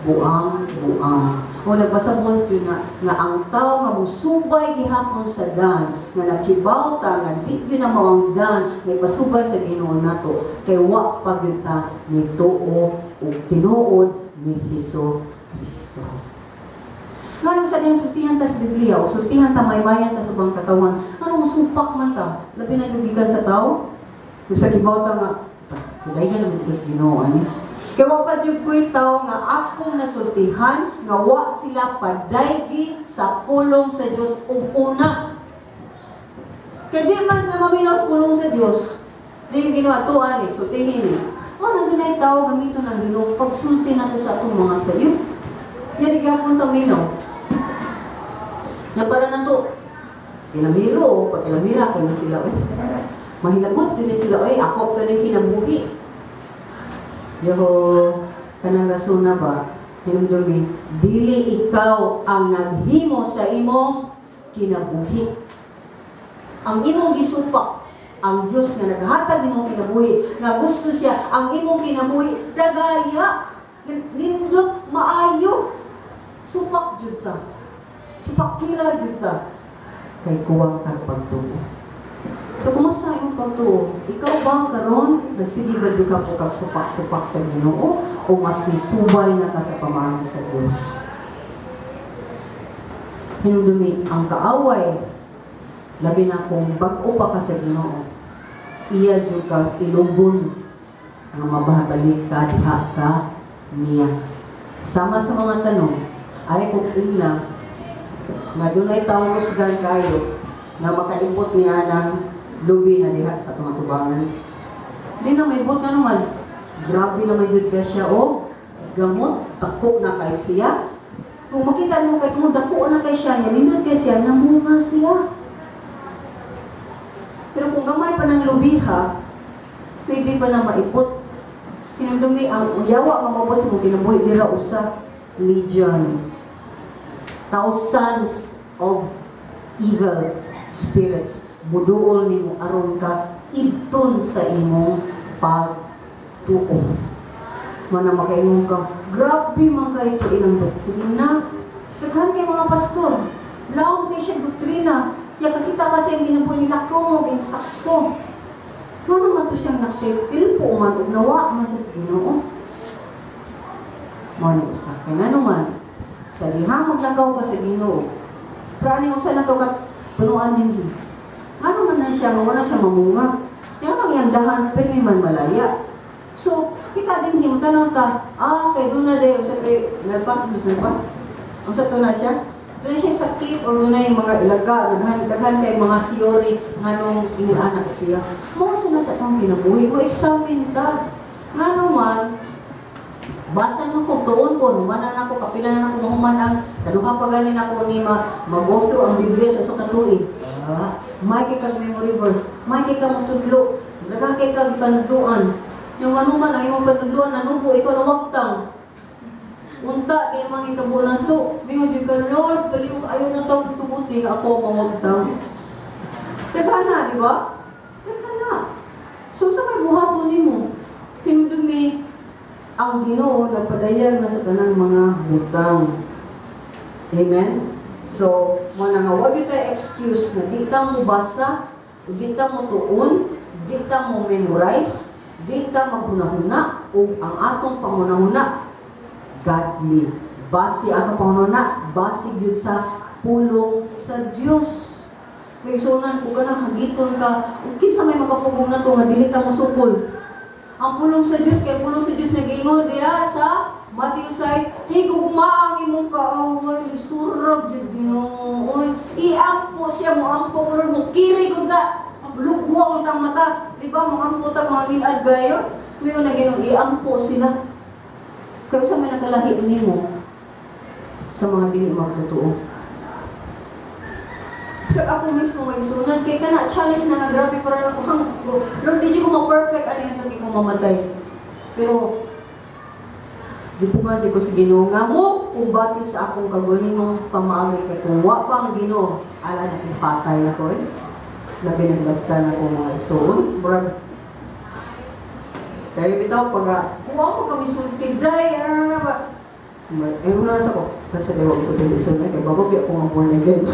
buang buang. O nagpasabot gyud na nga ang tao nga musubay gihapon sa dan, nga nakibaw ta nga di gyud na mao ang dan nga ipasubay sa Ginoo nato, kay wa pa gyud ta ni tuo ug tinuod ni Hesus Kristo. Ngano sa diyang sultihan ta sa Biblia o sultihan ta, maymayan ta sa ubang katawan, ano, musupak man ta, labi na yung gikan sa tao? Yung sa kibaw ta nga, kudaygan naman jud sa Ginoo ani. Kay wa pa jud ko'y tao nga akong nasultihan nga wa sila padaygi sa pulong sa Dios ug una. Kay di man sila maminaw sa pulong sa Dios. Di yung Ginoo atuan ni, sultihin ni. O nandun ay tao gamiton ng Ginoo pagsulti nato sa atong mga sayo. Yan gyapon ta minaw. Nga para nato, ilamiro, pag ilamira kay ni sila, oy. Mahilabot gyud ni sila, oy, ako to ning kinabuhi. Yo, kanang rason na ba, hinumdumi, dili ikaw ang naghimo sa imong kinabuhi. Ang imong gisupak, ang Diyos nga naghatag nimong kinabuhi, nga gusto siya ang imong kinabuhi, dagaya, nindot, maayo, supak jud ta. Supakira jud ta. Kay kuwang tag pagtuo. So, kumusta ang imong pagtuo? Ikaw ba karon nagsige ba jud ka po kag supak-supak sa Ginoo o mas nisubay na ka sa pamaagi sa Dios? Hinumdumi ang kaaway, labi na kung bag-o pa ka sa Ginoo, iya jud kang ilubon nga mababalik ka diha ka niya. Sama sa mga tanong, ay kung ingna nga dunay taong kusgan kayo nga makaibot niya ng lubi na diha sa atong atubangan. Di na maibot na naman. Grabe naman yun ka siya o gamot, dako na kay siya. Kung makita mo kay tungod dako na kay siya niya, nindot kay siya, namunga siya. Pero kung gamay pa ng lubiha, pwede pa na maipot. Hinumdumi ang yawa nga mabot sa imong kinabuhi dira usa, legion. Thousands of evil spirits muduol nimo aron ka ibton sa imong pagtuo. Mana makaingon ka, "Grabe man kay ito ilang doktrina. Daghan kay mga pastor. Laom kay siya doktrina." Ya kakita kasi ang ginabuhi nila ko mo insakto. Ngano man to siyang naktilpo man ug nawa man siya sa Ginoo? Mao ni usa. Kay ngano man sa dihang maglakaw ka sa Ginoo. Pero ani usa na to kat punuan din. Ngano man na siya nga wala siya mamunga? Yang ang iyang dahan pirmi man malaya. So, kita din himo tanaw ta, kay duna day usa kay nalpa, Jesus nalpa. Unsa to na siya? Duna siya sakit o duna yung mga ilaga, daghan daghan kay mga theory nganong ingon anak siya. Mao sa na sa atong kinabuhi, mo examine ta. Ngano man basa man ko tuon ko, humanan ako, kapila na ako mahuman ang kaduha pa gani nako ni ma mag-go through ang Biblia sa usa ka tuig. Ah, may kay kag memory verse, may kay ka motudlo, daghan kay kag gipanudloan. Yung ano man ang imong panudloan nanubo, ikaw nawagtang. Unta kay mga hitabo nato, mingon jud ka, "Lord, baliw ayaw na taong tuguti nga ako mawagtang." Daghan na, di ba? Daghan na. So sa may buhaton nimo, hinumdumi ang Ginoo nagpadayag na sa tanang mga butang. Amen? So, mo na nga wag gyud tay excuse nga di ta mo basa, di ta mo tuon, di ta mo memorize, di ta maghunahuna ug ang atong panghunahuna godly. Base atong panghunahuna, base gyud sa pulong sa Dios. May sunan ko kanang hagiton ka, ug kinsa may makapugong nato nga dili ta mosukol? Ang pulong sa Dios, kay pulong sa Dios nag-ingon diya sa Matthew 6, "Higugma ang imong kaaway," lisurag gyud Ginoo. Oy, iampo siya mo ampo, Lord, mo kiri ko ta. Lugwa ang mata. Di ba mo ampo ta mga ngilad gayo? Mingon na Ginoo, iampo sila. Kaya sa may nakalahi nimo sa mga dili magtotoo. Sa ako mismo magisunan, kay kana challenge na nga grabe para na ko hang, Lord, di ko ma-perfect ani hantod ko mamatay. Pero di po nga di ko sa Ginoo nga mo, kumbati sa akong kagalingong pamaagi kay kung wa pa ang Ginoo, ala na patay na ko eh. Labi naglabtan ako, mga igsoon. Murag kaya bitaw pag kuha mo kami sulti day, ano na ba? Eh, una na sa ko, kasi di ba musulti sa igsoon kay bago biya ko nga born again.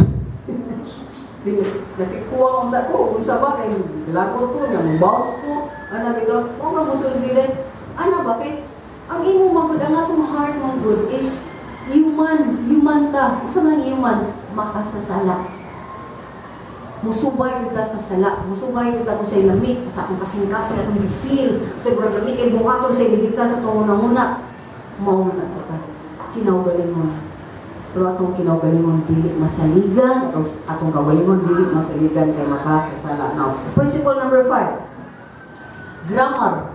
Di, natikuha ko ta ko, unsa ba kay lagot ko, nga boss ko, ana bitaw, mo nga musulti day. Ana ba kay ang imo man gud, ang atong heart man gud is human, human ta. Unsa man ang human? Makasasala. Musubay kita sa sala, musubay kita kung sa lamig, sa atong kasing-kasing, atong gi-feel, sa murag lamig kay buhaton sa gidiktar sa atong una-una. Mao man ato ka, kinaugalingon. Pero atong kinaugalingon dili masaligan, atong kaugalingon dili masaligan kay makasasala. Now, principle number 5, grammar.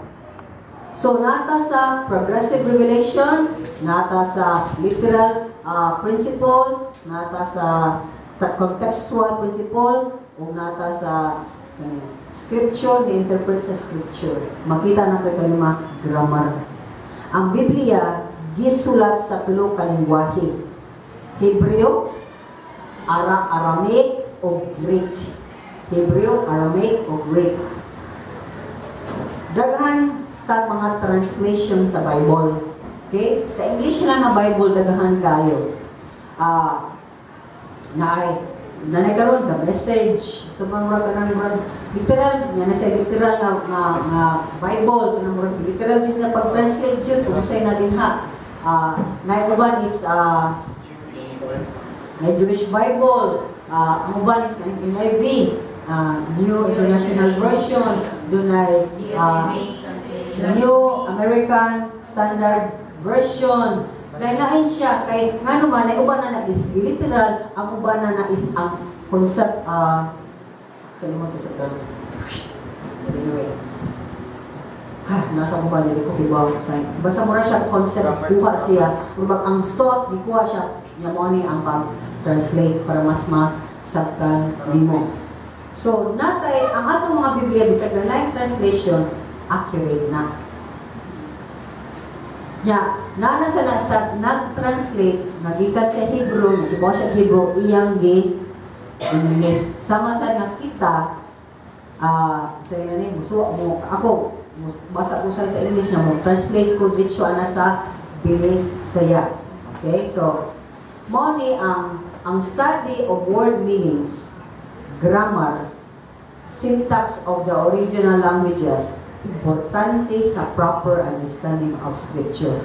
So, nata sa progressive revelation, nata sa literal principle, nata sa contextual principle, o nata sa kani, scripture, ni-interpret sa scripture. Makita na ito kalima, grammar. Ang Biblia, gisulat sa tulo ka lingwahe: Hebreo, Aramaic, o Greek. Hebreo, Aramaic, o Greek. Daghan tag mga translation sa Bible. Okay? Sa English lang nga Bible, daghan kayo. Na na karon The Message sa mga murag kanang murag literal nga na sa literal nga Bible, kanang murag literal din na pag-translate jud kung unsay na dinha. Na uban is na Jewish Bible, ang uban is kanang NIV, New International Version, dunay New American Standard Version. Lain-lain siya kay ngano man ay uban na na is literal, ang uban na na is ang concept, kalimot ko sa term. Anyway. Ha, nasa ko ba, dili ko kibaw sa basta mura siya concept, kuha siya murag ang thought gikuha siya niya, mo ni ang pag-translate para mas masabtan nimo. So, natay ang atong mga Biblia, bisag lain translation, accurate na. Nya, nana sa na sa nag-translate, nagikan sa Hebrew, nakibaw siya Hebrew, iyang gi English. Sama sa nakita, sa ina ni, musuwa mo, ako, basa ko sa English na mo, translate ko diretso ana sa Binisaya. Okay, so, mo ni ang study of word meanings, grammar, syntax of the original languages, importante sa proper understanding of scripture.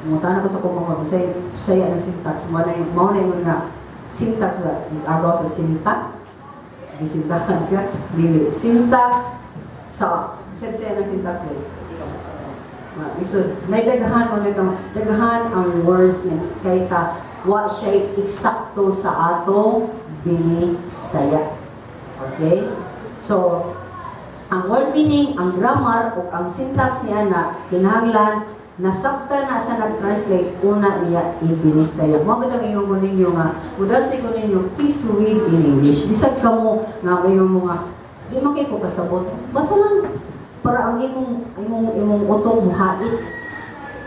Mutana ko sa kumangkon, say saya ng syntax, mo na yung nga syntax ba, agaw sa sinta, gisintahan ka, dili. Syntax, sa, say saya ng syntax din. Ma, isod, naidaghan mo na itong, daghan ang words niya, kay ka, wa siya eksakto sa atong binisaya. Okay? So, ang word meaning, ang grammar, o ang syntax niya na kinahanglan nasabta na sa nag-translate una niya ibinisaya. Mo bitang ingon ko ninyo nga mudasig ko ninyo, please read in English. Bisag kamo nga ingon mo nga di man kay ko kasabot. Basta lang para ang imong utok muhait,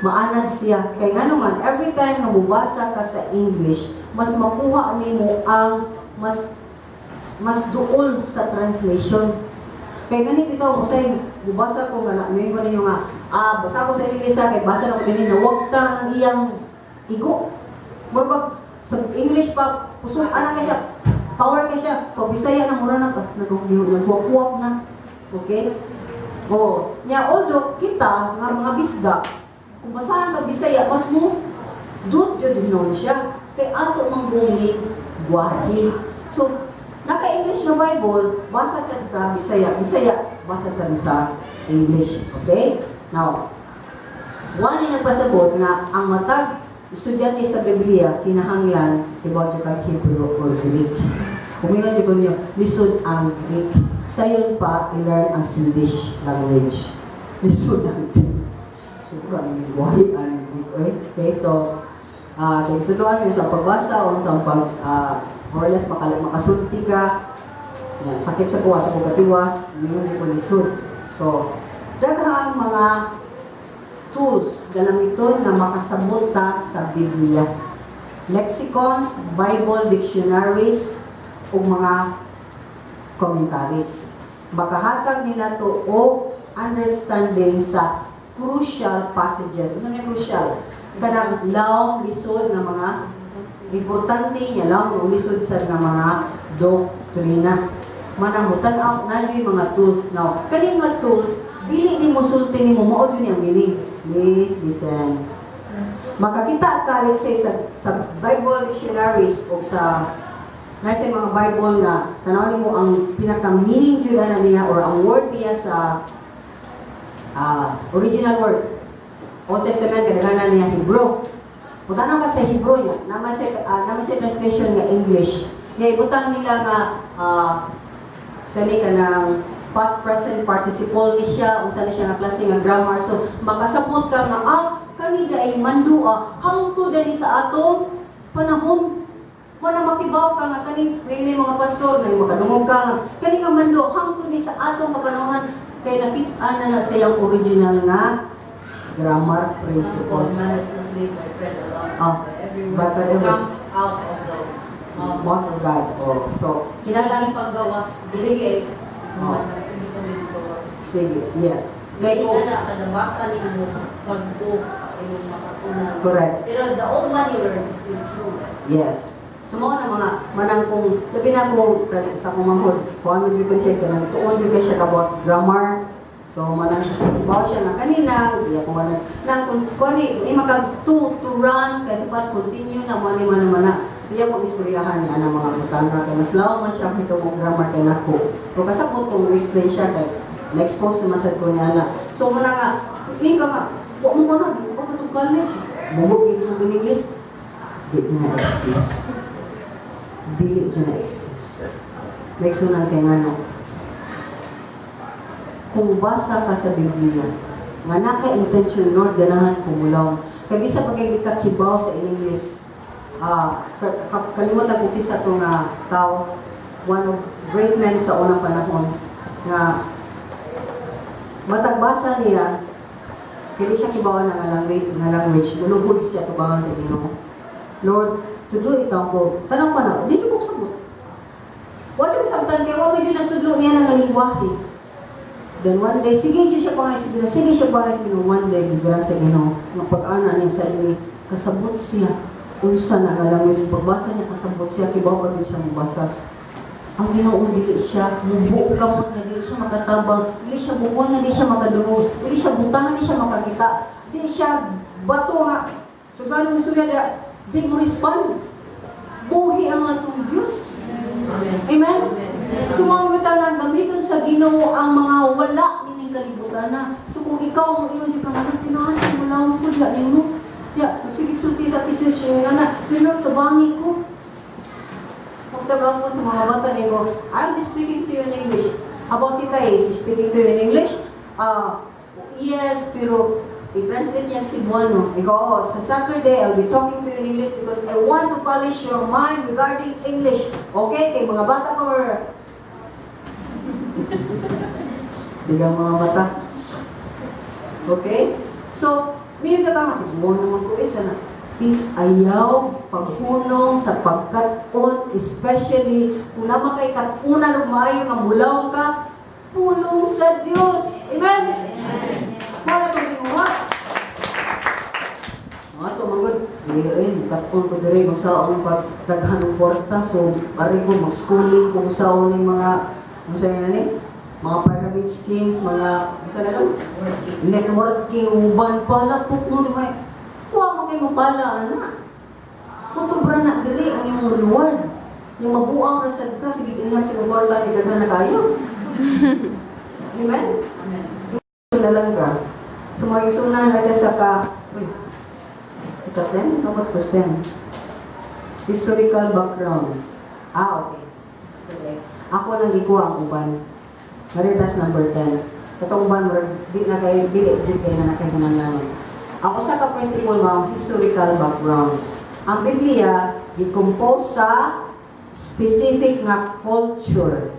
maanad siya kay ngano man every time nga mubasa ka sa English, mas makuha nimo ang mas mas duol sa translation. Kay ganit ito mo say mubasa ko nga na ko ninyo nga basa ko sa English kay basa na ko dinhi, nawagta ang iyang igo. Murag sa English pa kusog ana kay siya, power kay siya. Pag Bisaya na, mura na naghuwak na. Okay? Oh, nya although kita nga mga bisda, kung basahan ka Bisaya, mas mo dut jud hinon siya kay ato man gungig gwahe. So, naka-English na Bible, basa sad sa Bisaya, Bisaya basa sad sa English. Okay? Now, one ni nagpasabot nga ang matag estudyante sa Biblia kinahanglan kibaw jud kag Hebrew or Greek. Umingon jud ko niyo, lisod ang Greek. Sayon pa i-learn ang Swedish language. Lisod ang Greek. Sobra ang lingwahe ang Greek. Eh. Okay, so kay tutuan mo sa pagbasa o sa pag more or less makasulti ka. Yan, sakit sa kuha sa katiwas, mingon jud ko lisod. So, daghang mga tools galamiton nga makasabot ta sa Biblia. Lexicons, Bible dictionaries, ug mga commentaries. Makahatag ni nato og understanding sa crucial passages. Unsa man crucial? Kanang lawom lisod nga mga importante niya, lawom lisod sa nga mga doktrina. Manang mo tan-aw na yung mga tools. Now, kani nga tools, dili ni musulti nimo mao jud ang meaning. Please listen. Makakita ka, let's say, sa Bible dictionaries o sa nasa mga Bible nga tanaw nimo ang pinaka meaning jud ana niya or ang word niya sa original word. Old Testament, kadaghanan niya Hebrew. Kung tanaw ka sa Hebrew niya, naman siya translation nga English. Nga ibutang nila nga sa ni ka ng past, present participle ni siya, unsa na siya nga klase nga grammar. So makasabot ka nga kani ay mando hangtod dali sa atong panahon. Wala makibaw ka nga kaning may mga pastor na makadungog ka nga kani nga mando hangtod ni sa atong kapanahon kay nakit-an na na sa iyang original nga grammar principle. Man does not live by bread alone, but every word but that every- comes out of the mouth. Mouth of God. Oh. So, kinahanglan Sige paggawas. Sige. Oh. Sige paggawas. Sige, yes. Kay Kay kung na kadabasa nimo pag-o imong makatunan. Correct. Pero the old one you learn is still true. Yes. So mao na mga manang kung labi na kung sa akong manghod, kung ano jud siya kanang tuon jud kay siya about grammar. So manang kibaw siya nga kanina, di ako manang nang kung kani ima kag to run kay sapat continue na mo ni man mana. So iya kong istoryahan niya ang mga butanga kay mas lawom man siya hito mo grammar kay nako. Pero kasabot kung explain siya kay na-expose na masad ko niya na. So muna nga, tingin ka nga, wa mo ko na, di mo ka pa college. Bubog gid mo English. Di na excuse. Dili gyud na excuse. Maigsunan kay ngano. Kung basa ka sa Biblia, nga naka-intention, "Lord, ganahan ko mulawom." Kay bisa pag hindi ka kibaw sa in English, kalimutan ko kisa to nga tao, one of great men sa unang panahon, nga matagbasa niya, kaya siya kibaw na nga language, muluhod siya tubangan sa Ginoo. "Lord, to do it ako." Tanong ko na, dito ko sabot. Wa ko sabtan kay wa man nagtudlo niya ng lingwahe. Then one day, sige jud siya pangay sa Ginoo, sige siya pangay sa Ginoo. One day, gigrant sa Ginoo, nga pag-ana niya sa ini, kasabot siya unsa na nga language. Pagbasa niya, kasabot siya, kibaw pa din siya mobasa. Ang Ginoo dili siya mubuo kamot nga dili siya makatabang, dili siya bukol nga dili siya makadungog, dili siya butang nga dili siya makakita, dili siya bato nga. So sa mo istorya diya, di mo respond. Buhi ang atong Diyos. Amen. Amen? So mga butana, gamiton sa Ginoo ang mga wala nining kalibutan na. So kung ikaw mo ingon jud ka nga tinahan ko wala ko diya nimo. Ya, sige sulti sa ti church yun na, "Lord, tabangi ko." Magtagapon sa mga bata niko, "I'm just speaking to you in English. How about Tita Ace? Is speaking to you in English?" "Ah, yes, pero i-translate niya Cebuano." Ikaw, "Oh, sa Saturday, I'll be talking to you in English because I want to polish your mind regarding English. Okay, kay mga bata pa or." Sige ang mga bata. Okay? So, minsan ka nga, "Tibuan naman ko eh, sana." Please, ayaw paghunong sa pagkat-on, especially kung naman kay kat-unan og maayo nga mulaw ka, pulong sa Dios. Amen? Wala itong ginuha. Mga to, manggod, eh, eh, kat-on ko dire kung saan pagdaghan ng kwarta, so, pare ko, mag-schooling kung saan ning mga, kung saan ni, mga pyramid schemes, mga, kung saan na lang, networking, uban pala, tuk mo, di ba? Kuha mo kay mapala, ana. Kutubra na diri ang imong reward. Yung mabuang rasad ka, sige ingham sa kwarta ni daghan na kayo. Amen? Amen. Na lang ka. So magisuna natin sa ka, uy, ika 10? Number plus 10. Historical background. Ah, okay. Okay. Ako lang ikuha ang uban. Maritas number 10. Katong uban, murag, di na kay, dili, jud kay na nakahinanglanon. Ang usa ka principle mao historical background. Ang Biblia gi-compose sa specific nga culture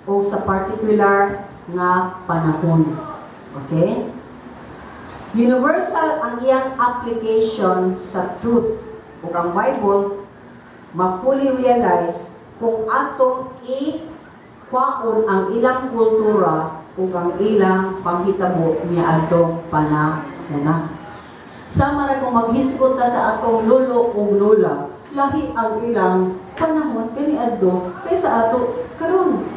o sa particular nga panahon. Okay? Universal ang iyang application sa truth. Ug ang Bible ma-fully realize kung atong i-kwaon ang ilang kultura ug ang ilang panghitabo niadtong panahona. Sama ra kung maghisgot ta sa atong lolo ug lola, lahi ang ilang panahon kaniadto kaysa ato karon.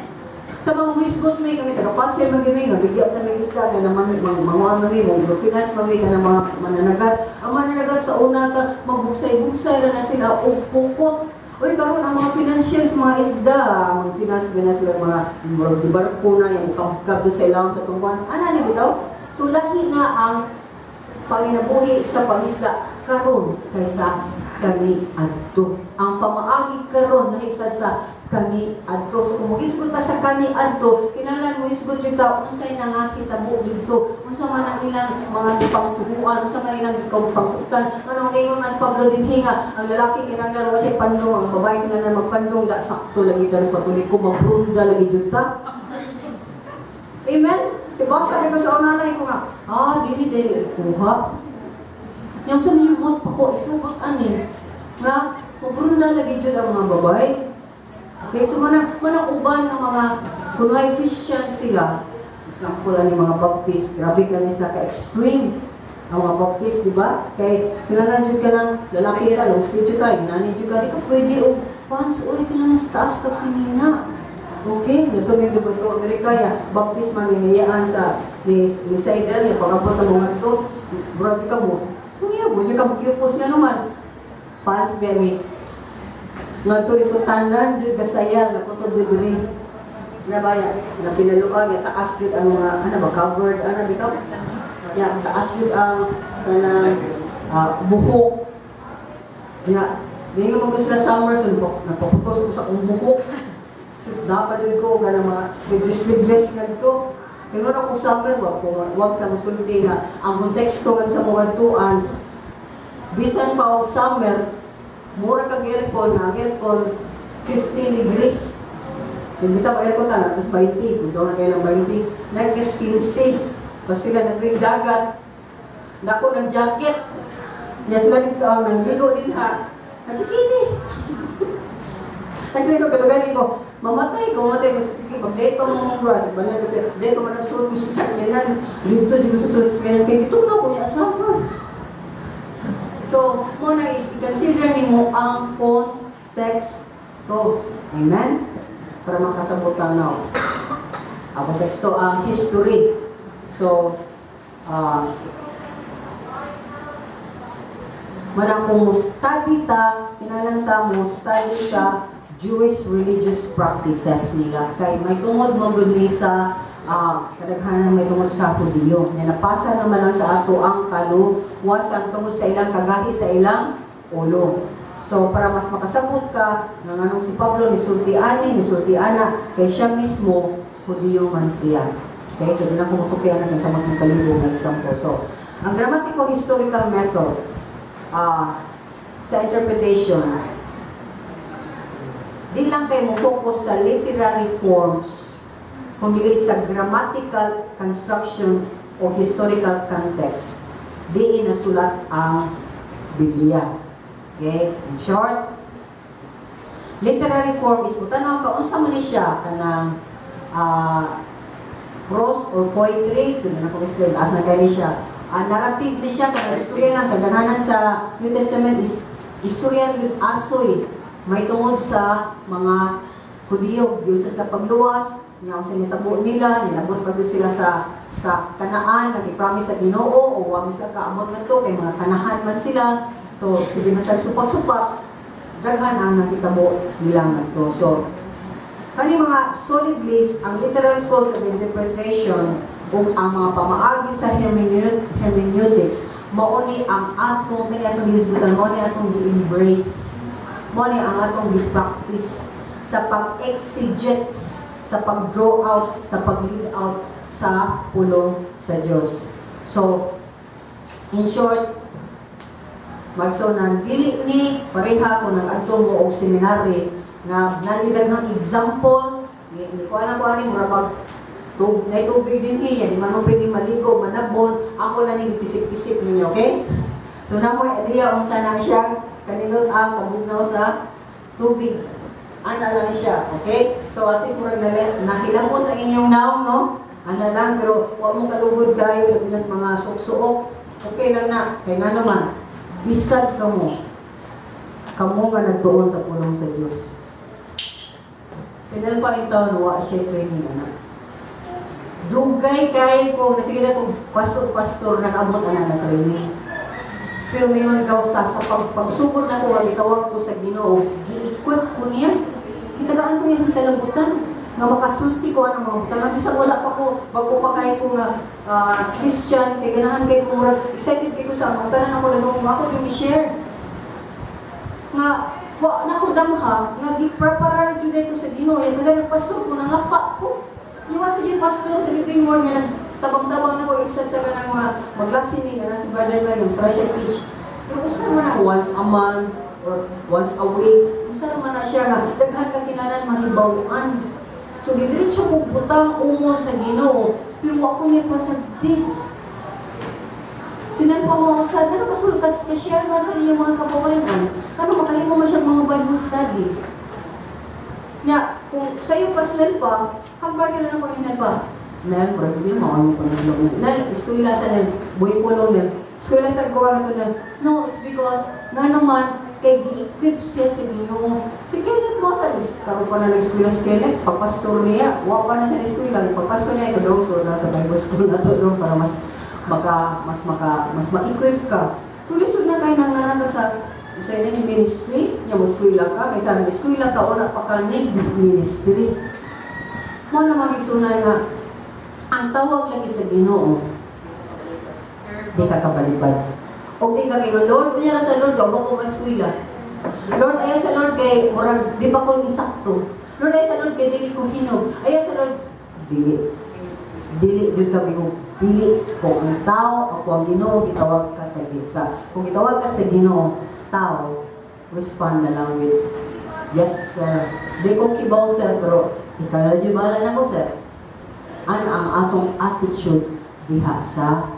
Sa mga hisgot may kami pero kasi magimi nga bigyan sa mga isda kay naman manguha man mi mo finance man mi kanang mga mananagat. Ang mananagat sa una ta magbugsay-bugsay ra na sila og pukot. Uy, karon ang mga financiers, mga isda, mga finance na sila, mga murag di barko na yung kabkab doon sa ilawom sa tungkuan. Ana ni bitaw? So lahi na ang panginabuhi sa pangisda karon kaysa kaniadto. Ang pamaagi karon lahi sad sa kaniadto. So kung mogisgot ta sa kaniadto, kinahanglan mo hisgot jud ta unsay nangahitabo didto, unsa man ang ilang mga gipangtuhuan, unsa man ilang gipangkutan. Anong ningon mas Pablo dinhi nga ang lalaki kinahanglan wa siya pandong, ang babae kinahanglan magpandong, da sakto lagi ta Katoliko, mabrunda lagi jud ta. Amen? Diba sabi ko sa nanay ko nga, dili dili kuha. Yang sa may bot pa ko, isabot ani. Nga, mabrunda lagi jud ang mga babae. Okay, so manang uban nga mga kunwari Christian sila. Example ani mga Baptist, grabe ka ni sa ka-extreme ang mga Baptist, di ba? Kay kailangan jud ka ng lalaki ka, long sleeve jud ka, inani jud ka, di ka pwede og pants, uy, kailangan sa taas kag sinina. Okay, nagtumig di ba ito, Amerika ya, Baptist man ngayaan sa ni Seidel, yung pag-abot ang mga to, bro, di ka mo, niya, mo, di ka mo kipos nga naman. Pants, bemi. Nga to ito tanan, jud kasayal, nakutob jud diri. Na ba ya, na pinaluag, ya, taas jud ang mga, ano ba, covered, ano, bitaw? Ya, taas jud ang kanang buhok. Ya, di nga mag sila summer, so nagpaputos ko sa akong buhok. So, dapat jud ko kanang mga sleeveless ngadto. Pero ako summer, wa ko wa sa musulti nga ang konteksto nga sa mga tuan, bisan pa og summer, mura kag aircon, nga ang aircon 15 degrees. Yung bitaw aircon ta, tas 20, kung daw na kayo ng 20, nagkas 15. Pas sila nagwing dagat, nako ng jacket. Nya sila dito ang nangligo din ha. Nabikini. Nagligo ka ko, mamatay ko, mamatay ko. Sige, pag-date pa mo mong bra, sa balay ko siya, date pa mo ng suot ko sa sakyanan. Dito, dito sa suot sa sakyanan. Kaya ito na ko niya asawa. So, mo na i-consider nimo ang konteksto. Amen? Para makasabot ta now. Ang konteksto ang history. So, manang kung mo study ta, kinahanglan ta mo study sa Jewish religious practices nila. Kay may tungod mo gud ni sa kadaghanan may tungod sa Hudiyo. Nga napasa naman lang sa ato ang kaluwasan tungod sa ilang kagahi sa ilang ulo. So para mas makasabot ka nga nganong si Pablo nisulti ani, nisulti ana, kay siya mismo Hudiyo man siya. Okay, so di lang ko matukyan natin sa mga kalibo nga example. So, ang grammatical historical method sa interpretation, di lang kayo mo focus sa literary forms, kundi sa grammatical construction o historical context. Di nasulat ang Biblia. Okay? In short, literary form is mutanaw ka unsa man ni siya kanang prose or poetry, so na ko explain asa na kay siya. Narrative ni siya, kanang istorya lang. Kadaghanan sa New Testament is istorya gyud asoy may tungod sa mga Hudiyo gyud sa sila pagluwas niya sa nitabo nila, nilabot pa gyud sila sa Kanaan nga gi-promise sa Ginoo o wa sila kaamot ngadto kay mga Kanahan man sila. So sige mas supak-supak, daghan ang nakitabo nila ngadto. So kani mga solid list, ang literal schools of interpretation ug ang mga pamaagi sa hermeneutics, mao ni ang atong kani atong gihisgutan, mao ni atong gi-embrace, mao ni ang atong gi-practice sa pag-exegetes, sa pag-draw out, sa pag-lead out sa pulong sa Dios. So, in short, magsunan, dili ni pareha kung nag-adto mo og seminary nga nani daghang example ni ko alam ko ani mura pag tub nay tubig din hiya di man mo pwede maligo manabon. Ako lang ning gipisik-pisik ninyo, okay? So na mo idea unsa na siya. Kanindot ang kabugnaw sa tubig. Ana lang siya, okay? So at least murag nahilamos ang inyong naong, no? Ana lang, pero wa mo kalugod kayo, labi na sa mga suok-suok. Okay lang na, kay nga naman, bisag kamo, kamo nga nagtuon sa pulong sa Dios. Si Nelpa in town, wa siya training, anak. Dugay kay ko, nasige na kung pastor-pastor nag-abot ana na training. Pero mingon ka sa pagsugod na ko, ang itawag ko sa Ginoo, gi-equip ko niya. Gitagaan ko niya sa salambutan nga makasulti ko anang mga butang. Bisag wala pa ko, bago pa kay ko nga Christian, kay ganahan kay ko, murag excited kay ko sa mga tanan ako na ako yung i-share. Nga wa na ko damha nga gipreparar jud ko sa Ginoo. Yan kasi nagpastor ko, nangapa ko. Yung sa yung pastor sa living more nga nagtabang-tabang na ko except sa kanang mga maglasining nga si Brother Mel yung try siya teach. Pero usa man ang once a month or once a week, usa man na siya nga daghan ka kinanan mahibaw-an. So gidiretso ko butang umo sa Ginoo, pero wa ko niya pasagdi. Sinan pa mo sa ano kasul kas ka-share ba sa inyong mga kababayan? Ano makahimo man siya mga Bible study? Nya, kung sa'yo pa snell pa, hambal na lang kung inal pa. Nel, murag hindi mo ano pa nang Nel, eskwela sa nel, buhi pulong nel. Eskwela sa kuha na to nel. No, it's because nga naman kay gi-equip siya sa Ginoo. Si Kenneth mo sa karon pa na nag-eskwela si Kenneth, pagpastor niya, wa pa na siya na-eskwela, pagpastor niya ikaw so na sa Bible school na to doon para mas ma-equip ka. Kung lisod na kay nang nana ka sa ni ministry, nya mo eskwela ka, kaysa sa eskwela ka wala pa ka ni ministry. Mo na magigsunan nga ang tawag lagi sa Ginoo, di ka kabalibad. O di ka ingon, "Lord, unya ra sa Lord, gawa ko maeskwela. Lord, ayaw sa Lord kay murag di pa ko isakto. Lord, ayaw sa Lord kay dili ko hinog. Ayaw sa Lord." Dili. Dili jud ka bingog. Dili kung ang tao o kung ang Ginoo gitawag ka sa Ginoo. Kung gitawag ka sa Ginoo, tao respond na lang with, "Yes, sir. Di ko kibaw, sir, pero ikaw na jud bahala nako, sir." An ang atong attitude diha sa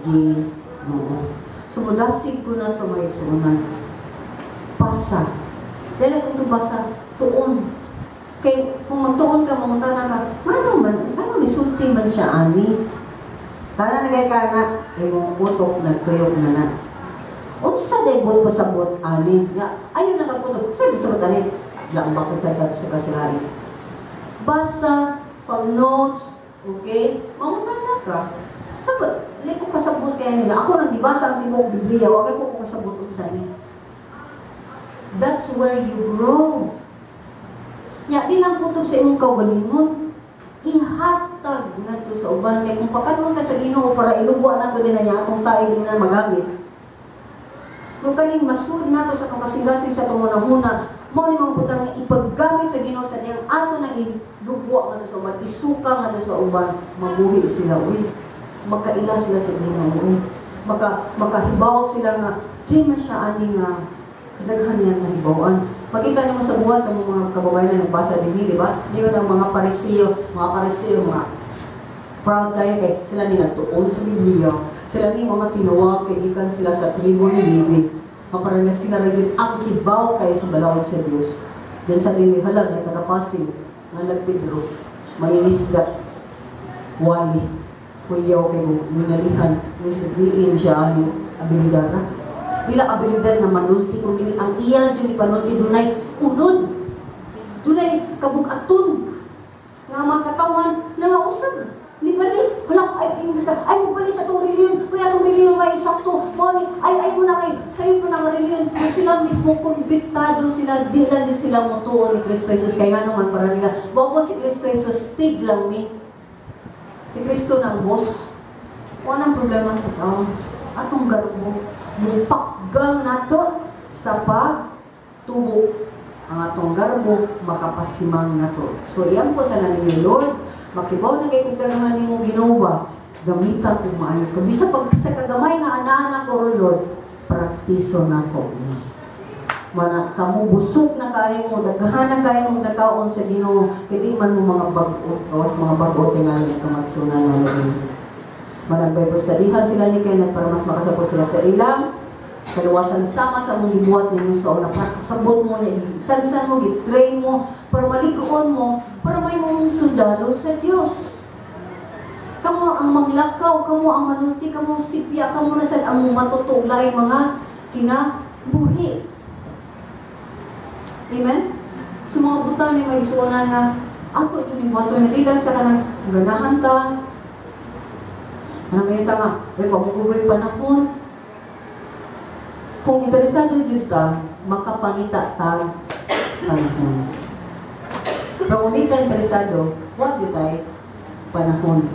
Ginoo. So mudasig ko na ito, mga igsuonan. Basa. Dahil kung ito basa, tuon. Kay kung magtuon ka, mangutana ka, ngano man, ngano nisulti man siya ani? Kana na kay kana, imong utok nagtuyok na na. Unsa day buot pasabot ani? Nga ayo nakakutob. Sa pasabot ani? Lang ba sa kadto sa kasirain? Basa, pag notes, okay? Mangutana ka. Sa ba, dili ko kasabot kaya nila. Ako nang gibasa ang tibuok Biblia, wa kay ko kasabot unsa ni. That's where you grow. Nya, di lang kutob sa imong kaugalingon. Ihatag ngadto sa uban kay kung pakanon ka sa Ginoo para ilugwa nato din na atong tae di na magamit. Kung kaning masud nato sa atong kasing-kasing, sa atong hunahuna, mao ni mga butang nga ipaggamit sa Ginoo sa diyang ato nang ilugwa ngadto sa uban, isuka ngadto sa uban, mabuhi sila uy. Makaila sila sa Ginoo uy. Makahibaw sila nga di man siya ani nga kadaghan niyan nahibawan. Makita nimo sa buhat ang mga kababayan na nagbasa dinhi, di ba? Niyon ang mga Parisiyo, mga Parisiyo, mga proud kayo kay sila ni nagtuon sa Biblia. Sila ni mga tinuwag kay gikan sila sa tribo ni Levi. Nga na sila ra gyud ang kibaw kayo sa balawag sa Dios. Then sa dili hala na taga-Pasig nga lag Pedro, mangingisda, wali, kuyaw kay minalihan, diin siya ani abilidad ra. Dila abilidad nga manulti kundi ang iya jud ipanulti dunay unod. Dunay kabug-aton nga mga katawan nangausab. Ni balik, hala, ay, ay, ay, mo balik sa atong reliyon. Uy, atong reliyon nga isakto. Mo ni, ay, ay mo na kay, sayo mo na nga reliyon. Kung sila mismo kumbiktado sila, di lang din sila motuo ni Kristo Jesus. Kaya nga naman para nila, mo si Kristo Jesus, tig lang mi. Si Kristo ng boss. Walang problema sa tao. Atong garbo, mupakgang nato sa pagtubo ang atong garbo makapasimang nato. So iyan po sa ninyo, Lord, makibaw na kay kung daghan nimo Ginoo ba, gamita kung maayo. Kung bisa pag sa kagamay nga ana-ana ko ron, Lord, praktiso na ko ni. Mana kamo busog na kaayo mo, daghan na kaayo mong nakaon sa Ginoo, kay di man mo mga bag-o, kawas mga bag-o tingali nga magsunan nga naging. Manag Bible studyhan sila ni Kenneth para mas makasabot sila sa ilang Kaluwasan sama sa mong gibuhat ninyo sa una para kasabot mo niya, sansan mo, gitrain mo, para malig-on mo, para may mong sundalo sa Dios. Kamo ang manglakaw, kamo ang manulti, kamo sipya, kamo na sad ang matuto laing mga kinabuhi. Amen? So mga butang ni mga isuonan nga ato jud ning buhaton nga di lang sa kanang ganahan ta. Ano may ta nga, ay pamugugoy panahon. Kung interesado jud ka, makapangita ta panahon. Pero kung di ka interesado, wa gyud tay panahon.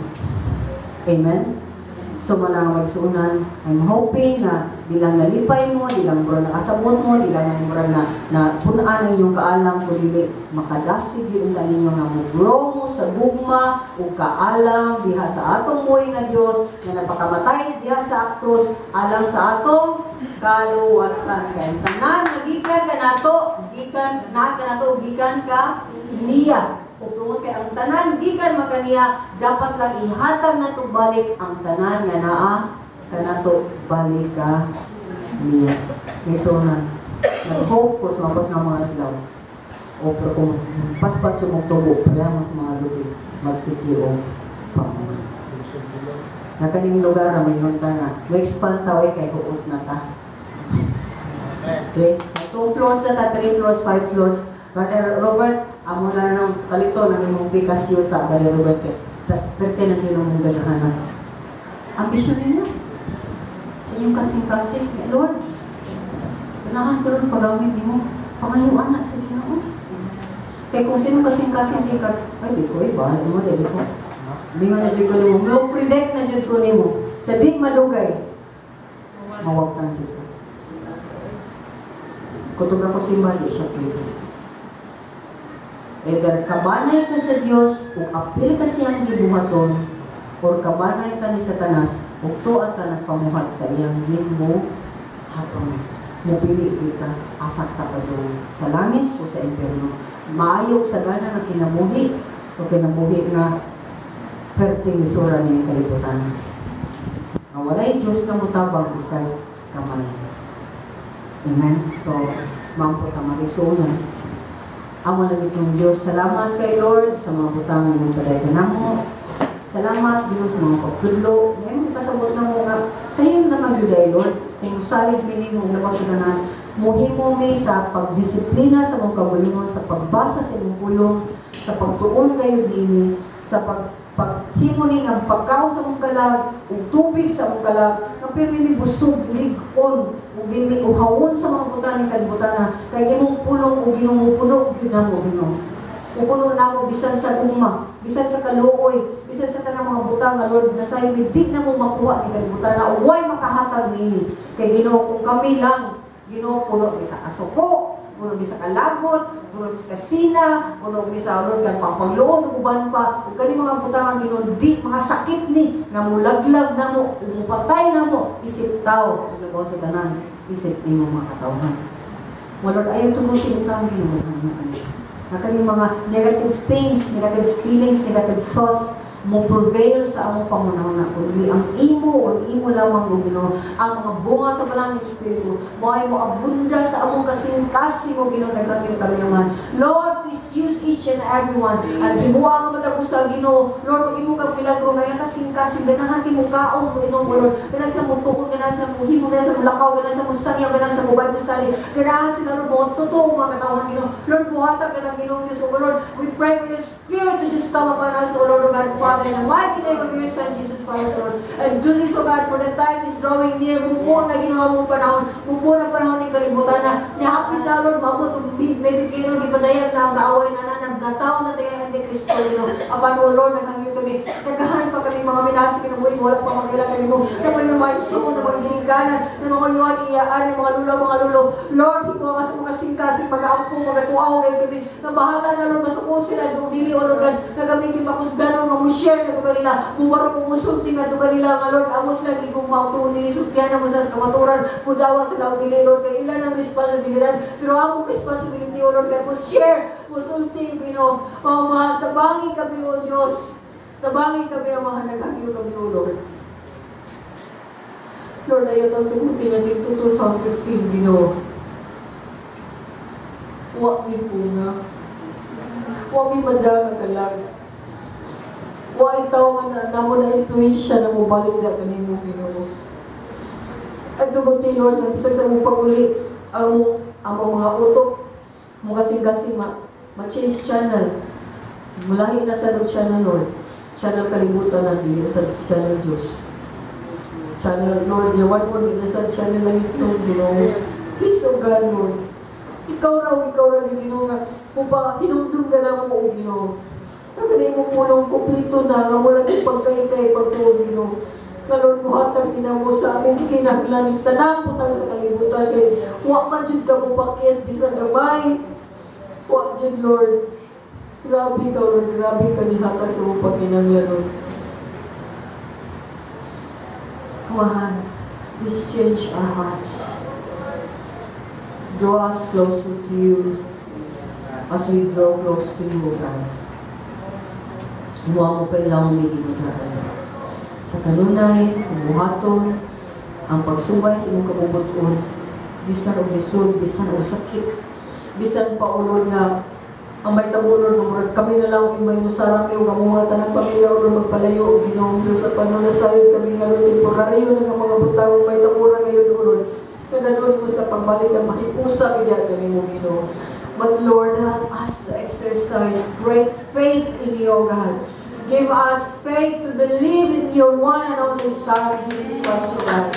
Amen? So mga magsuunan, I'm hoping na bilang nalipay mo, di lang murag nakasabot mo, di lang na murag na punan ang inyong kaalam, kung dili makadasig yun ka ninyo nga mo grow mo sa gugma ug kaalam diha sa atong buhi nga Dios nga nagpakamatay diha sa krus alang sa atong kaluwasan. Kay ang tanan nga gikan kanato, gikan na kanato, gikan ka niya. Ug tungod kay ang tanan gikan makaniya, dapat lang ihatag nato balik ang tanan nga naa kanato balik ka niya. May so na nag-hope ko sumabot nga mga adlaw. O pero kung paspas yung tubo, pareha mo sa mga lubi, magsige o pangulo. Na kaning lugar na may ta nga, we expand ta oy kay huot na ta. Okay? Two floors na ta, three floors, five floors. Brother Robert, amo na nang palito na imong pikas yuta, Brother Robert, kay perte na dyan ang daghanan. Ambisyon ninyo. Sa inyong kasing-kasing. Lord, ganahan ko rin paggamit nimo. Pangayuan na sa Ginoo. Kay kung sino kasing-kasing sikat, ay di ko, ay bahala mo, di ko. Bingon na jud ko nimo, mo predict na jud ko nimo. Sa di madugay, mawagtang jud ko. Kutob ra ko simba, di siya pwede. Either kabanay ka sa Dios ug apil ka siyang gibuhaton or kabanay ka ni Satanas ug tuwa ta nagpamuhat sa iyang gibuhaton. Mupili gyud ka, asa ta padung, sa langit o sa impyerno. Maayo sa gana nga kinabuhi o kinabuhi nga perting lisura ning kalibutan. Nga walay Diyos nga motabang bisan kamay. Amen. So, mampo ta magisunan. Amo lang itong Diyos. Salamat kay Lord sa mga butang mong paday kanamo. Salamat Diyos sa mga pagtudlo. Ngayon pasabot na mo nga sa iyo naman gyud ay Lord. Kung salig mi nimo labaw sa tanan, muhimo mi sa pagdisiplina sa mong kaugalingon, sa pagbasa sa imong pulong, sa pagtuon kayo nini, sa paghimo ni nga pagkaon sa mong kalag, ug tubig sa mong kalag, nga pirmi mi busog, lig-on, ug di mi uhawon sa mga butang ning kalibutan na kay imong pulong ug Ginoo puno gyud namo, Ginoo. Upuno namo bisan sa gugma, bisan sa kaluoy, bisan sa tanang mga butang nga Lord nasay mi di na mo makuha ni kalibutan na way makahatag niini. Kay Ginoo, kung kami lang, Ginoo, puno mi sa kasuko, puno mi sa kalagot, puno mi sa kasina, puno mi sa Lord kan pampangluon ug uban pa. Ug kani mga butang nga Ginoo di mga sakit ni nga mulaglag namo, ug mupatay namo isip tawo ug labaw sa tanan isip nimo mga katawhan. Well, Lord, ayaw tumutin kami, Ginoo, kami. Na kaning mga negative things, negative feelings, negative thoughts mo prevail sa among pangunahuna kundi ang imo o imo lamang o Ginoo ang mga bunga sa Balaang Espiritu mo ay mo abunda sa among kasing-kasing o Ginoo. Daghang kami, Amahan. Lord, please use each and every one and himua nga matag usa, Ginoo. Lord, maghimo kag milagro nga ilang kasing-kasing ganahan kay mo kaon mo Ginoo mo. Lord, ganahan sila mo tuon, ganahan sila mo himo, ganahan sila mo lakaw, ganahan sila mo sangyaw, ganahan sila mo Bible study, ganahan sila, Lord, mo totoo mga katawhan, Ginoo. Lord, buhatan ka ng Ginoo Diyos. O Lord, we pray for your Spirit to just come upon us, O Lord, O God Father, in the mighty name of your Son Jesus Christ, Lord, and do this, O God, for the time is drawing near. Mubo na ginawa mong panahon, mubo na panahon ng kalibutan na nihapit na, Lord, mamot ug maybe kayo gipadayag na ang kaaway na na nataw na tayo ang Kristo, Ginoo. Apan, O Lord, naghangyo kami, naghahan pa kami mga minahal sa kinabuhi, wala pa magkaila kanimo na may mga igsoon na mga ginikanan na mga yuan iyaan ng mga lula, mga lulo. Lord, himo ka sa mga kasing-kasing mag-aampong magatuaw kayo kami na bahala na, Lord, masuko sila do dili, O Lord God, na kami gyud makusganon nga mo share nga kanila, muwaro musulti nga kanila nga Lord amo sila gigugmaw tuon nini, sultihan mo sila sa kamaturan, mudawat sila og dili, Lord, kay ilan ang responsibilidad, pero among responsibility, O Lord God, mo share, musulti. Ginoo, o mahal, tabangi kami, O Diyos, tabangi kami, Amahan. Naghangyo kami, O Lord. Lord, ayaw tang tuguti nga dito 2015, Ginoo. Wa mi punga. Wa mi madala nga kalag. Wa itaw nga na, namo na influensya na mobalik na kanimo, Ginoo. At tuguti, Lord, nga bisag sa imong pag-uli, ang among mga utok, mo kasing-kasing ma-change channel. Mulahi na sa channel, Lord. Channel kalibutan na dili sa channel Diyos. Channel, Lord, yawan mo din sa channel lang ito, Ginoo. Please, O God, Lord. Ikaw raw, Ginoo, nga, mupa, hinumdum ka na mo, O Ginoo. Nagkana mo pulong kumpleto na, nga wala yung pagkaykay, pagtuon, Ginoo. Nga, Lord, muhatag mo sa among gikinahanglan ni tanang butang sa kalibutan kay wa man jud ka mo pakis bisan gamay. Wa jud, Lord. Grabe ka, Lord. Grabe ka nihatag sa mong pagkinahanglan, Lord. Juan, please change our hearts. Draw us closer to you as we draw close to you, O God. Imuha mo pa ilang may ginudagan. Sa kanunay, buhaton, ang pagsubay sa imong kabubut-on, bisan og lisod, bisan og sakit, bisan pa ulod nga ang may tabulon nga murag kami na lang ang may musarami ug among mga tanang pamilya ulod magpalayo og Ginoong Diyos at panon na sayod kami nga Lord, temporaryo na nga mga butang ug may tabura ngayon ulod. Kadalon mo sa pagbalik ang mahiusa gid kami mo, Ginoo. But Lord, help us to exercise great faith in you, O God. Give us faith to believe in your one and only Son, Jesus Christ, O God.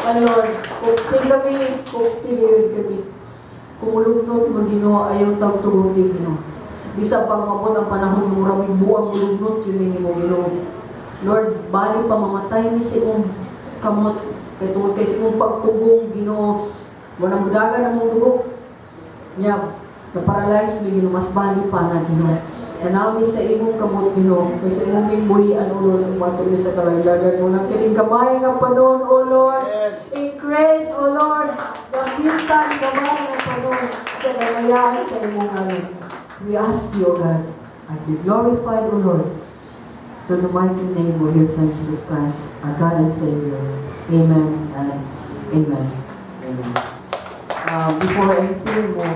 And Lord, kung kami, kung gayud kami, kung mulugnot mo, Ginoo, ayaw tag tuguti, Ginoo. Bisa pag mabot ang panahon ng maraming buwang mulugnot yun nimo, Ginoo. Lord, bali pa mamatay mi sa imong kamot kay tungod kay sa imong pagpugong, Ginoo, wala mo dagan ang mong dugo. Nya, na-paralyze mi, Ginoo, mas bali pa na, Ginoo. Nanaw mi sa imong kamot, Ginoo, kay sa imong mingbuhian, O Lord, umato mi sa kalaglagan mo nang kining gamay nga panon, O Lord. Increase, O Lord, gamitan gamay nga panon sa kagayahan sa imong ngalan. We ask you, O God, and be glorified, O Lord, through the mighty name of your Son, Jesus Christ, our God and Savior. Amen and amen. Amen. Before anything more,